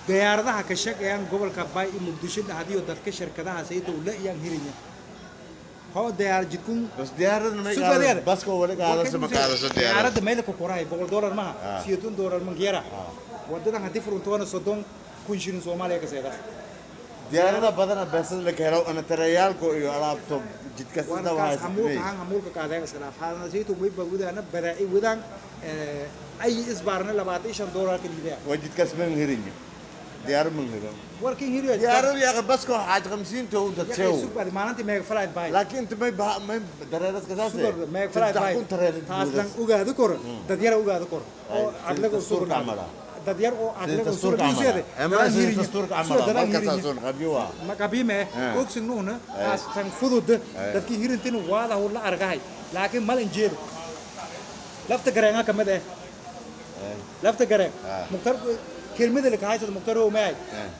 diyaaradaha ka shaqeeyaan gobolka Bay iyo Muqdisho dhexdiyo dadka shirkadaha saydow la iyaan hirinya hoo diyaar jidkun.
Bas diyaaradna may qaadaso, baska wali qaadaso, ma qaadaso diyaarad.
Diyaaradda meel ku korahay $100 maha, $80 mankiyara wadadan haddii furuntoona 30,000 shilin Soomaaliya ka seeda.
Diyaarada badana beesada la helo ana tarayaalko iyo alaabto jidka sida
warkaas
waa
hamuulka han hamuulka qaadaya iska dhaaf haadana sayto way ba wadaana baraa'i wadaan ay isbaarna $25 ka liibaya.
Waa jidkaas man hirin, diyaar man hirin.
Warkin hiriyo.
Diyaaradu yaa basko xaaj 50 to dadsew.
Sugbad maalintii meega flight bay.
Laakiin inta may may dareeraska saas
sugar meega flight bay taas lan ogaado kor dad yar ogaado kor oo caqliga
dastuurka camala.
Dad yar oo caqliga
dastuurka camala ama sida dastuurka camala markaas soo qabyo waa.
Ma qabime ogsignuuna taas tan fudud dadkii hirintina waada la argahay, laakiin mal injeedo lafta gareenga kamid ah lafta gareen Mukhtar kelmada la kahaysada Mukhtar oo maay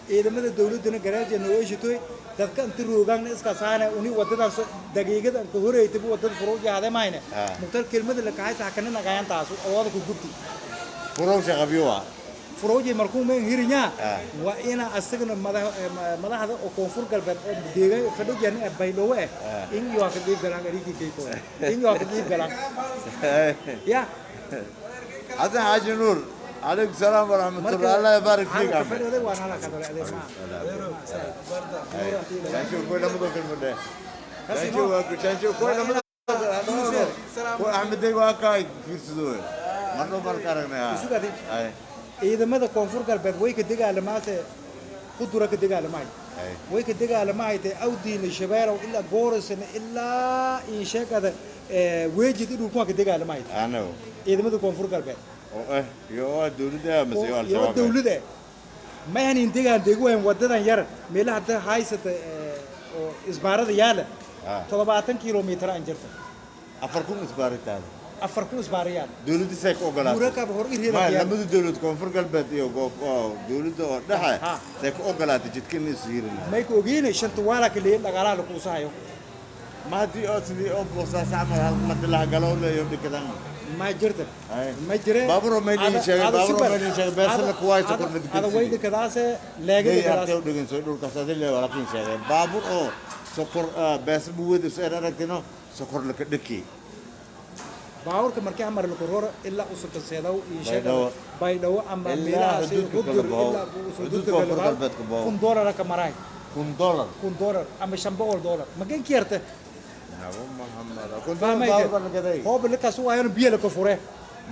ciidamada dawladana garaaja noo heshitoy dadka inta roogaanna iska saana uni wadadan daqiiqada ka horeeytay wadada furuuj yahaday mayne. Mukhtar kelmada la kahaysa hakana nagayan taas awooda ku gubti.
Furowsha qabyo waa.
Furuuji markuu meen hirinya waa ina asagana madaxda oo Koonfur Galbeed oo deegay fadhiyan ee Baydhabo eh in iyo ka qeyb galaan arigii kayko in iyo ka qeyb galaan ya.
Xasan Xaaji Nuur, calaykum salaam waraxmatullah, allah yabaarik fiik.
Halka fadhiday waan hala ka dhalay adeer ma.
Shanshu koy lamado kelmade shanshu waa ku shanshu koy lamado koy Axmedey waa kaay fiirsado marno marka aragnay.
Sugadi.
Ay.
Ciidamada Koonfur Galbeed way ka dagaalamaase qudura ka dagaalamay
ay
way ka dagaalamahay Awdiina Shabeelow ilaa Goorisana ilaa in sheekada Weejid idhul kuwa ka dagaalamay
ano
ciidamada Koonfur Galbeed
oo iyo waa dawladda mase iyo
iyo
Al-Shabaab?
Dawladda ma hanin degaan deguwayn wadadan yar meelaha hadda haysata oo isbaarada yaala 70 kilomitir aan jirta.
4000 isbaaritaada.
4000 isbaara yaala.
Dawladda say ku ogolaatay?
Buurakaaba hor irheeda
ma
yaala.
Lamada dawlad Koonfur Galbeed iyo goof oo dawladda oo dhexe say ku ogolaatay jidka in is hirin?
May ku ogeynay shanta waala ka leeyahay dhaqaalaha la kuusahayo.
Ma haddii oo sidii oo boosaas camal hal madilaha galow leeyo dhikadan.
Ma jirta.
Ay.
Ma jire.
Baabuur oo meel ii sheegay, baabuur oo meel ii sheegay, beersana kuwaay sokor la
ada way dhikadaase leegada
Leey
kadaas.
artay u dhigan soo dhulkaas adii leeyo laakiin sheegay baabuur oo sokor bees buwada soo aragtino sokor la ka dhiki.
Baabuurka markii amar la kororo ilaa u sokonseedaw iyo sheegay
Baydhabo.
Baydhabo ama
Ilaa
meelahaas
xuduudka
Hudur,
kala baxo.
ilaa
Xuduudka
xuduudka
koonfur
kala baxo.
galbeedka baxo.
$1000 ka maraay.
$1000.
$1000 ama $500 magan kiyarta.
Nabo Muhammad $1000
fahmayde
baabuur la gaday.
Hoob la kaas waayana biyo la ka fure.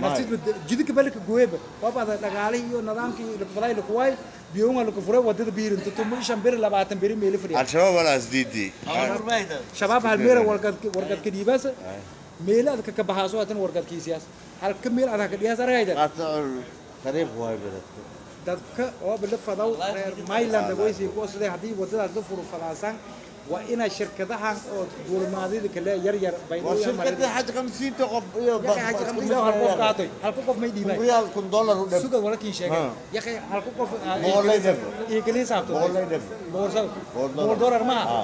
Maay.
Nafsid jidka balka gooyba waaba dhaqaalihii iyo nidaamkii la falay la kuwaay biyuunga la ka fure wadada biirinta tumo shan bir 20 beri meel fadhiya.
Al-Shabaab wala asdiidi.
Shabaab hal meel warqad warqad ka dhiibasa meel aad ka baxaaso hatan warqad kiisiyaas hal ka meel aad ka dhiyaas aragayda.
Qatar qariib waay badadka.
Dadka oo bila fadaw reer Myland waysi ku sidee haddii wadadaas la furo fadaasan waa inaa shirkadahan oo duulimaadida kale yar yar
Waa
Baydhabo
shirkadda xaj 50 qof iyo
hal qof qaatay hal qof may dhiibay
riyaal $1000 u dhab.
Sugad walakin sheegay
Ha.
yaqay hal qof
Boqol dhab.
iyo kaliya saabto.
Boqol dhab.
Boqol saab.
Boqol dollar.
$100 ma
Ha.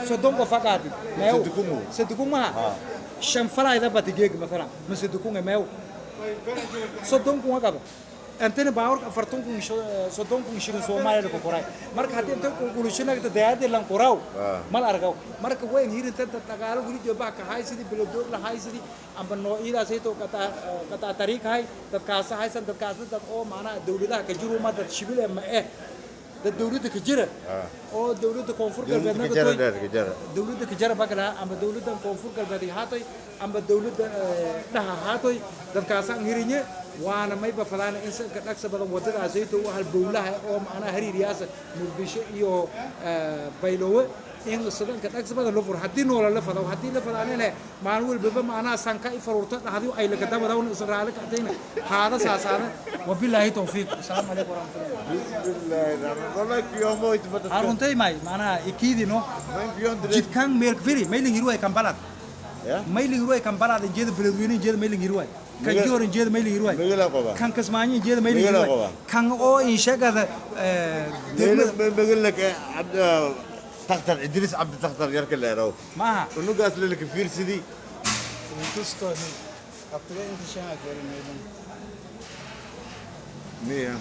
30 qof qaatay meew.
Saddex kun.
3 kun ma
Ha.
shan falayda batigeeg mathalan ma 3 kun meew 30 kun qaba antena baawarka 40 kun 30 kun shilin Soomaaliya ku koray marka haddii inta ku gulushinagta dayaadii lan qoraw
Ah.
mal argaw marka way hirinta dad dhaqaalo weli jooba ka hay sidii bilodoog la hay sidii amba noocyadaas ay to qata qata tariik hay dadkaas haysan dadkaas dad oo macnaha dawladaha ka jiro ma dad shibil ma eh dad dawladda ka jira
Ah.
oo dawladda koonfur
Dawladda
galbeedna
ka jara dheer ka jara.
Dawladda ka jara bagala ama dawladda koonfur galbeed haatay ama dawladda dhaha haatay dadkaasaan hirinye waana mayba fadaana in sanka dhagsa badan wadadaas ayto u halbowlaha oo macnaha hariiriyaasa Muqdisho iyo Baydhabo in sidanka dhagsa badan loo furo haddii noola la fado haddii la fadaanina maalin walbaba macnaha sanka i faruurta dhahdi ay la kadabadawna isla raali kactayna haada saasaada wabilaahi tawfiiq asalaamu calaykum waraxmatullahi.
Bismillahir rahmaan. Wallahi kiyomo itbata.
Haruntay may macnaha ikiidino.
Man kiyon dire.
Jidkan meel firi maylin hirway kambalad.
Ya?
Maylin hirway kambalad jeeda beledweyne jeeda maylin hirway kan joorin jeeda maylin hirway
Megala qoba.
kan Kismaayo jeeda maylin
Megala
hirway
qoba.
kan oo in sheegada degmada
Megala ka Abd Takhtar Idris Abd Takhtar yarka leerow.
maaha.
Unugaas la ka fiirsidii.
Intusto abtiga inta shaha karimeedan.
Miya.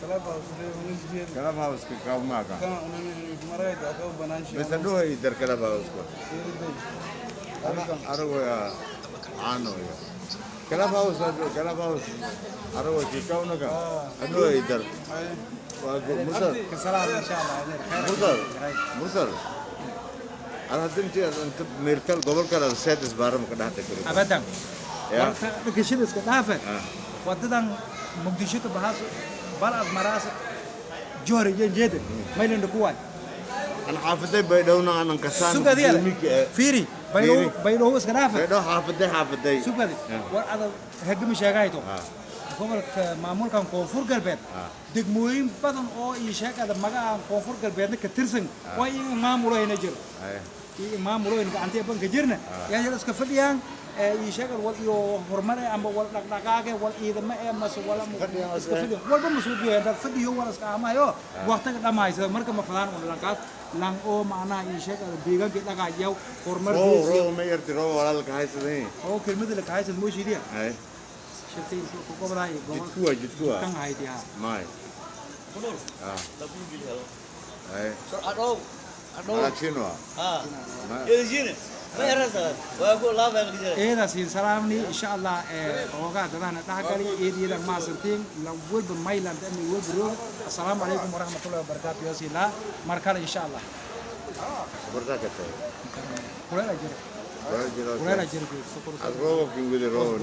Kala baasure unisjeed.
Kala house ka kaamaga.
Kan unani marayda ka banaan shi.
Bas dhuha idar kala house ka. Ana arago ya aano ya. Kala house kala house arago ki kaunaga. Dhuha idar. Waa mursal.
Kasalaam insha Allah.
Mursal. Mursal. Ana hadintii inta meelkal gobolka la seedis baaram ka dhaxda karo.
Abadan.
Ya.
Warta dhagashada iska dhaafa wadadan Muqdisho ka baxaas balad maraas joor iyo jeeda maylin ku waay.
Ana xaafaday Baydhowna anan kasaan.
Sugadiya fiiri Baydhabo Baydhabo iska dhaafa.
Baydhabo xaafaday xaafaday.
Sugadi war ada hagama sheegayto gobolka maamulkan koonfur galbeed degmooyin badan oo ii sheegada magaca koonfur galbeedna ka tirsan waa iyaga maamulohayna jiro iyaga maamulohayn gacantee banka jirna yaa yar iska fadhiyaan ii sheegad wal iyo horumar eh ama wal dhaqdhaqaaq eh wal ciidamo eh mase wal iska fadhiyan walba masuubiyo dad fadhiyo wal iska amahayo waqtiga dhammaysada marka ma fadaan un lankaas lan oo macnaha ii sheegada deegaankii dhaqaajiyaw horumar
Roo
geesiyo
roo ma yarti roo walaalka haysaday.
Oo kelmada la kahaysad mooshiidiya
Ay.
shirtay ku gobolay gobol
Jidku waa jidku waa.
kan haydi ha.
Maay. Ah. Ay.
Adhow adhow.
Malakshin waa.
Ha yeelishine ma yarasa waa ku laabay qijira.
Eedaas in salaamni insha Allah hoogaa dadana dhaxgali eedyada maasantiin lan walba Myland ama walba roog assalaamu calaykum waraxmatullahi wabarakaatuh yasiila mar kale insha Allah.
Barta ka tahay.
Kuleela jira.
Waa jira.
Kuleela jira.
Ad roob kin gudi roob.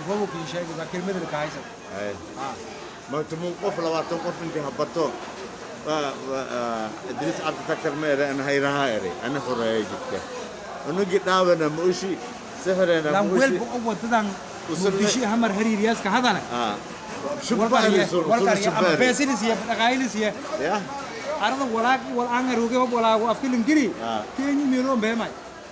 Roob kin sheegay baa kelmada ka haysan.
Ay. Ma tumun qof 20 qof intii habato. Idris Cabdi Takar ma ere ana hayraha ere ana horeeyay jidka. Unugi dhaawana ma ushi sixirena ma
lan
ushi.
Walba oo wadadan Muqdisho hamar hariiriyaaska hadana.
Ah. Shubbaari sur
ama beesilisiya dhaqaayilisiya.
Ya.
Arada walaaq wal aan ruuge walaago afkilin giri.
Ah.
Kenya meelo beemay.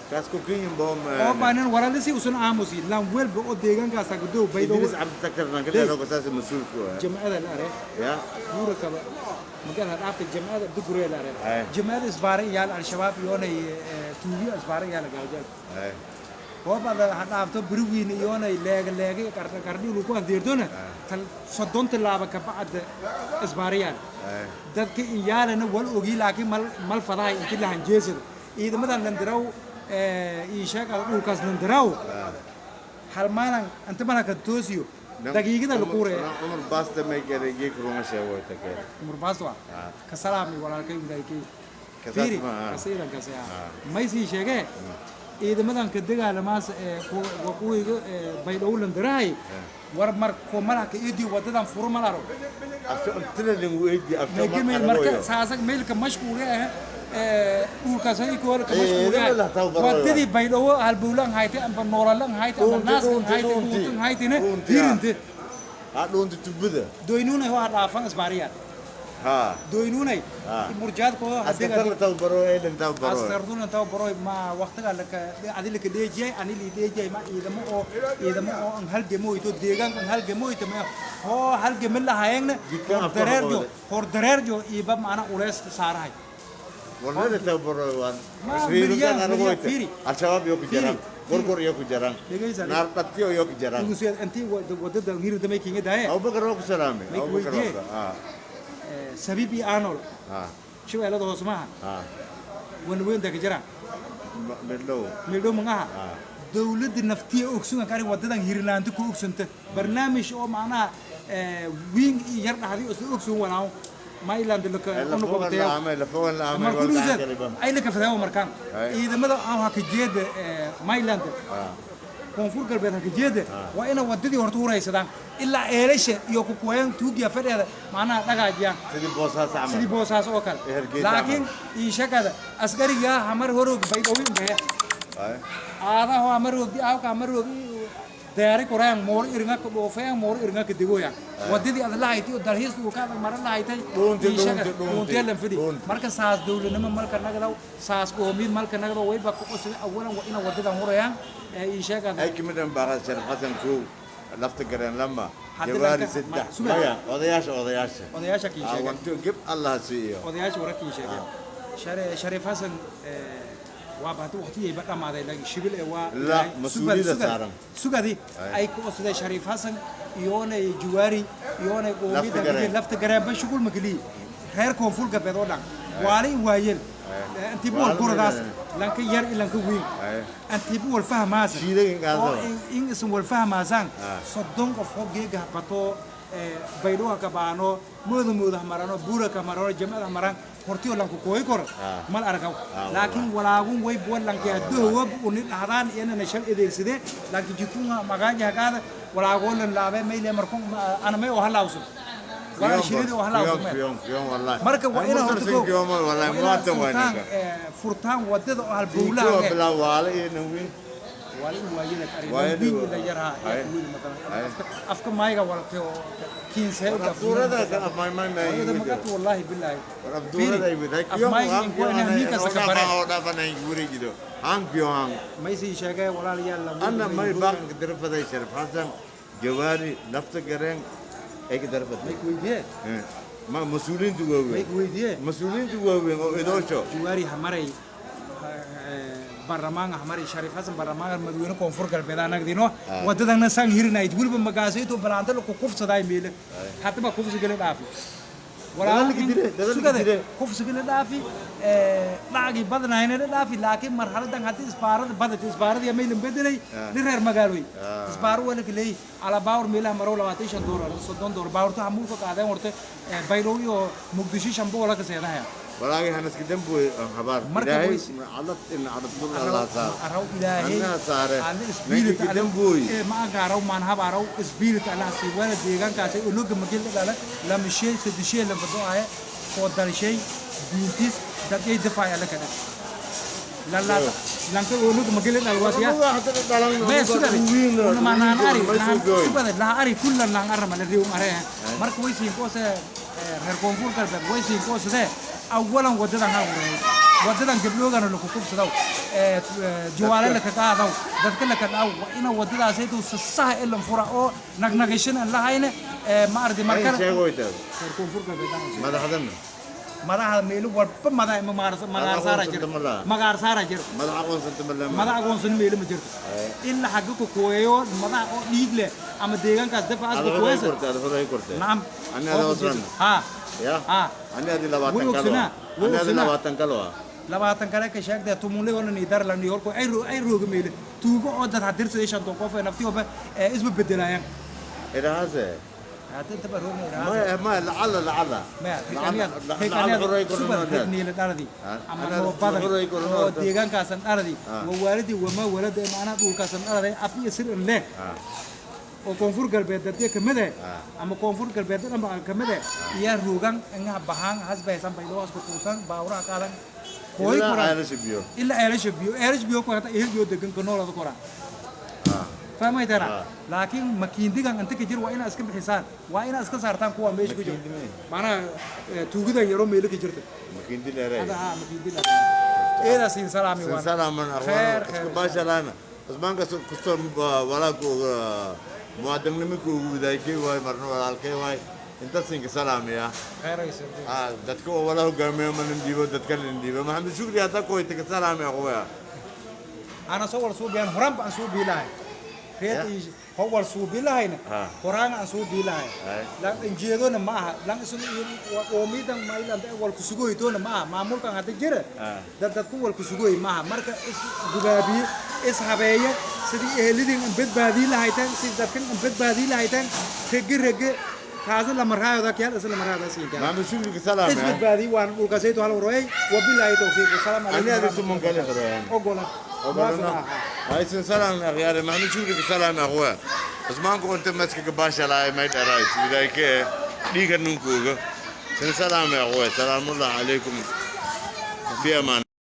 Kaas ku Kenya boom.
Oo baanan walaalisi usan aamusi lan walba oo deegaankaas gudow Baydhabo.
Idris Cabdi Takar nan kale roob saas mas'uul ku ah.
Jamacada la are.
Ya.
Buura kaba Magaalada dhaafta jamcada Abdigurey la
Ay.
arag. Jamcada isbaara iyaal Al-Shabaab iyoonay tuugiyo isbaara iyaal gaaljaal.
Ay.
Goobada ha dhaafto beriwiin iyoonay leega leega qarna qarni ku adeerdona tal 30 tallaabo ka bacda isbaariyaan.
Ay.
Dadka iyaalana wal ogi, laakiin mal fadahay intii la hanjeesada ciidamadan landiraw ii sheeg dhulkaas landiraw hal maalin inta malaka toosiyo daqiiqada la kuuraya.
Umar Basta may garay geek ruma sheego takee.
Umar Baasto waa ka salaamay walaalkay wadaagkay.
Kasaas
Fiiri,
ma aha.
kasiidan kase may sii sheegee ciidamadan ka dagaalamaas ee waqooyiga Baydhabo landirahay war mar ko malaka idii wadadan furo malaro.
After intila lagu eedi after.
Nagimay marka saasag meelka mashquul ah ee dhulkaas ay ku ka mashquul
Ciidamada la tababaray.
Wadadii Baydhabo halbowlan haytay amba noolalan haytay amba
Dhuunti,
naaskan
dhuunti,
haytay
dhuunti.
dhuuntan haytayna
Dhuunti,
hirinte.
Ha, dhuunti tubada.
Doynuunay waa dhaafan isbaariyaan.
Ha.
Doynuunay
Ah.
murjaadkooda
Askarta la tababaro ee la tababaro.
Askartuna tababaro ma waqtiga laka adi laka dheejiyay ani li dheejiyay ma ciidamo oo an halgamoyto deegaanka an halgamoyto ma hoo halgami lahaayeenna.
Jidkaan
Hor
afka
dareerjo
noqday.
hor dareerjo iiba macna uleys saarahay.
Warnada tababaro waan.
Ma,
Riidankan
milyaan,
anagu
milyaan,
wayta.
fiiri.
Al-Shabaab iyo ku jiraan.
Fiiri.
Gorgor iyo ku jiraan.
Dhegeysa.
Naar dhatiyo iyo ku jiraan.
Ugu intii wadada hirinta may kinga daaye.
Abubakar waa ku salaamay.
May ku
Abubakar waa
weydiiyey.
ha.
Sabiib iyo Aanol.
Ha.
Shabeellada hoose maaha?
Ha.
Wanweynta ka jiraan.
Midhow.
Meeldhow magaha.
Ha.
Dowladda naftiya ogsugan kari wadadan hirlaanta ku ogsanta barnaamij oo macnaha wiing iyo yar dhaxday oo isla ogsugan walaaw Myland laka
La fogan la amay, la fogan la amay.
Markuusan ay la kafadaawo markaan
Ay.
Ciidamada aan ha ka jeeda Myland Koonfur Galbeed ha ka jeeda waa ina wadadii horta huraysadaan ilaa eelasha iyo ku kuwayan tuugiya fadheeda macnaha dhagaajiyaan.
Sidii Boosaas camal.
Sidii Boosaas oo kale.
Hargeysa.
Laakiin ii shakada askariga hamar horog Baydhabo bahe.
Ay.
Aadaho amaroogdi aawka amaroog daari koraan moor iringa ka dhoofayaan moor iringa ka degoyaan wadadii aad lahaytay oo dalxiis uu ka adag maran lahaytay.
Dhuunti,
ii sheega,
dhuunti, dhuunti.
dhuunti lan fidhi.
Dhuunti.
Marka saas dowladnimo malka nagadaw saas qoomiyad malka nagadaw wayba ku qosay awalan waa ina wadadan hurayaan ee ii sheega.
Ay kamid ah Baaqad Sharif Xasan kow, Lafta Gareen lama,
Hadda
Jawaari
dhanka-
3.
Suga.
Maya, odayaasha odayaasha.
Odayaasha kii
Ah,
sheegay.
wanto geb Allah siiyo.
Odayaasha wararkii sheegay Shariif Xasan waa bahati waqtigayba dhammaaday laakiin shibil ee waa
La, mas'uuliyadda saaran.
Sugadi ay ku codsaday Shariif Xasan iyoonay Jawaari iyoonay qoomiyadda
Lafta Gareen.
Lafta Gareenba shughul ma keliya reer Koonfur Galbeed oo dhan waala in waayeen intii buwal
Waala
guradaas
ma
lanka yar iyo lanka weyn
Ay.
intii buwal fahmaasa
Shiidagan qaadaba.
oo in isan wal fahmaasaan 30 qof oo geega habato Baydhabo ha ka baano mooda mooda ha marano buura ka marano jamcada ha maraan hortiyo lanku kooyi koro mal aragaw laakiin walaagun way buwa lanki hadoowob uni dhahdaan iyanana shal adeegsadee laakiin jikunga magaaja hakaada walaagoo lan laabe mayle markun ana may oo halaawso walaa shirida oo halaawso may.
Kiyon, kiyon, wallahi.
Marka waa inaa horta
Kiyon, wallahi,
waa inaad
muwaatan waa
furtaan
ninka.
Furtaan wadada oo
Kiyo
halbowlaha
bilaa waala iyo nawin.
Waa in waayada
Waayada
wiil
waa-
ila yarha
Ay.
wiil matalan
Ay.
Afka maayga walqe oo kiinsay u
Afduurada kan af may may may.
Waayada magatu wallahi billahi.
Afduurada ay wadaag.
Af maayga in kuwa inaa ninka saka bare.
Oo dhaafanay gurigido. Han kiyo han.
May sii sheegay walaalayaal la
Anna may baaqan ka darfaday Sharif Xasan, Jawaari, Lafta Gareen ay ka darfaday.
May weydiye.
Ma mas'uuliyiintu
May
waaweyn.
weydiye.
Mas'uuliyiintu waaweyn oo idoosho.
Jawaari hamaray baarlamaanka hamaray Shariif Xasan baarlamaanka madaxweyne Koonfur Galbeed anagdino wadadana san hirinayd weliba magaasayto balaanta lagu kufsaday meele haddaba kufsiga la dhaafi.
Dadaalka jire, dadaalka jire.
Kufsiga la dhaafi lacagii badnahayna la dhaafi laakiin marxaladan haddii isbaarada badata isbaaradii maylan bedelay li reer magaalooy isbaaro waa laka leeyahy alaa baawar meelaha marow $25 $30 baawurta hamuulka qaadeen horte Baydhabo iyo Muqdisho 500 ka seedahaya.
Walaagii hanaska dambuy habaar.
Marka
Ilaahay
ways-
calad in calad Allah saar.
Araw Ilaahay.
Annaha saare.
Alle spirit.
Ninka dambuy.
Ma anga araw maan hab araw spirit Allah si wala deegaankaas ay unuga magil dhala lama shay saddex shay lama do ahay oo dalshay diintis dad ay difaay alla kada lala lanka unuga magil dhal wadiya me sugade una ma naan ari naan sugade la ari kullan naan arama la riw are marka way siin koose reer Koonfur Galbeed way siin koosade awalan wadadan ha ureey wadadan gabdhoogana lagu kufsadaw jawaale la ka qaadaw dadka la ka dhaaw waa ina wadadaas ay sasaha ilan fura oo nagnagashan aan lahayne ma ardi
Ay
marka
sheegoytaa.
Reer Koonfur Galbeed aan
Madaxdana.
Madaxa meelo walba madax ma magaar saara jir.
Aqoonsanta ma laha.
Magaar saara jir.
Madax aqoonsanta ma leh.
Madax aqoonsan meelo ma jirto. Ilaa xagga ku kooyayo madax oo dhiig leh ama deegaankaas dafacaas ku
Ada horay
kooyaysa.
kortay, ada horay kortay.
Nacam.
Ani ada wasran.
Ha.
Ya.
Ha.
Ani adi 20
Way
kalo.
ogsanaa, way
Ani adi
ogsanaa.
20 kalo.
20 kale ka sheegtay tumunle oo ni dar lan yorko ay ay rooga meele tuugo oo dad hadirsaday shanto qof ee naftii oo isba bedelayaan.
Iraase.
Hadda inta ba roogna.
Ma ma lacala lacala.
Ma
lacala
rekaniyad
horay
super
kortay.
rekaniyad dhaladi ama
Ana
noo badan
horay korno.
oo deegaankaasan dhaladi
Ah.
waa waalidi wama walada macnaha dhulkaasan dhaladay af iyo sir in leh
Ah.
oo koonfur galbeed dadka kamid ah
Ah.
ama koonfur galbeed dhan ba kamid ah iyo roogan inga bahan hasbaysan baydoo isku tuusan baawraha qaadan kooy
Ilaa
koraan
ceelasha biyo.
Ilaa eelasha biyo, eelasha biyo ku hata ehel biyo degan ka noolada koraan. Fahmay tara?
Ah.
Laakiin makiindigan inta ka jir waa inaad iska bixisaan, waa inaad iska saartaan kuwa meesha ku jira.
Makiindi mee?
Macnaha tuugidan yaroo meelo ka jirta.
Makiindi leeray.
Hada haa makiindi la eedaa siin salaami waan.
Salaman
Kheer,
arwaan.
kheer.
Isku baashalana. Usmaanka kustoo walaalku muwaadinimo kuugu wadaagay waay marna walaalkay waay. Inta siinka salaamaya.
Kheer ay sirtay.
Ah, dadka oo wala hogaamiyo ma nin dhiibo, dadka nin dhiibo. Maxamed Shukri hadda ku inta ka salaamaya quwaya.
Ana soo wal suubiyaan horaan baan suubi lahay reed iyo ho wal suubi lahayna.
Ah.
Horaan aan suubi lahay.
Ay.
Lan injeedona ma aha lan isun oomidan ma ilan wal kusugoytoona ma aha maamulkan hadda jira.
Ah.
Dad dadku wal kusugoy ma aha marka is gubaabiye is habeeye sidii ehelidin aan badbaadii lahayteen sidii dadkan aan badbaadii lahayteen rege rege kaasna lama raayoda kiyaal isla lama raayoda siintaa.
Maxamed Shukri ka
Is
salaamaya.
Badbaadii waan dhulkaasayto hal warooyay wabilaahi tawfiiq wasalaamu
Ani
calaykum.
adi tuman kale xirayaan.
Ogola.
Ogola. Aysan salaam akhyaare Maxamed Shukri ka salaamaya quwaya. Usmaanku inta maska baashalaya may dharaay wadaagay dhiiga ninkooga. Sin salaamaya quwaya. Salaamullahi calaykum. Fi amaan.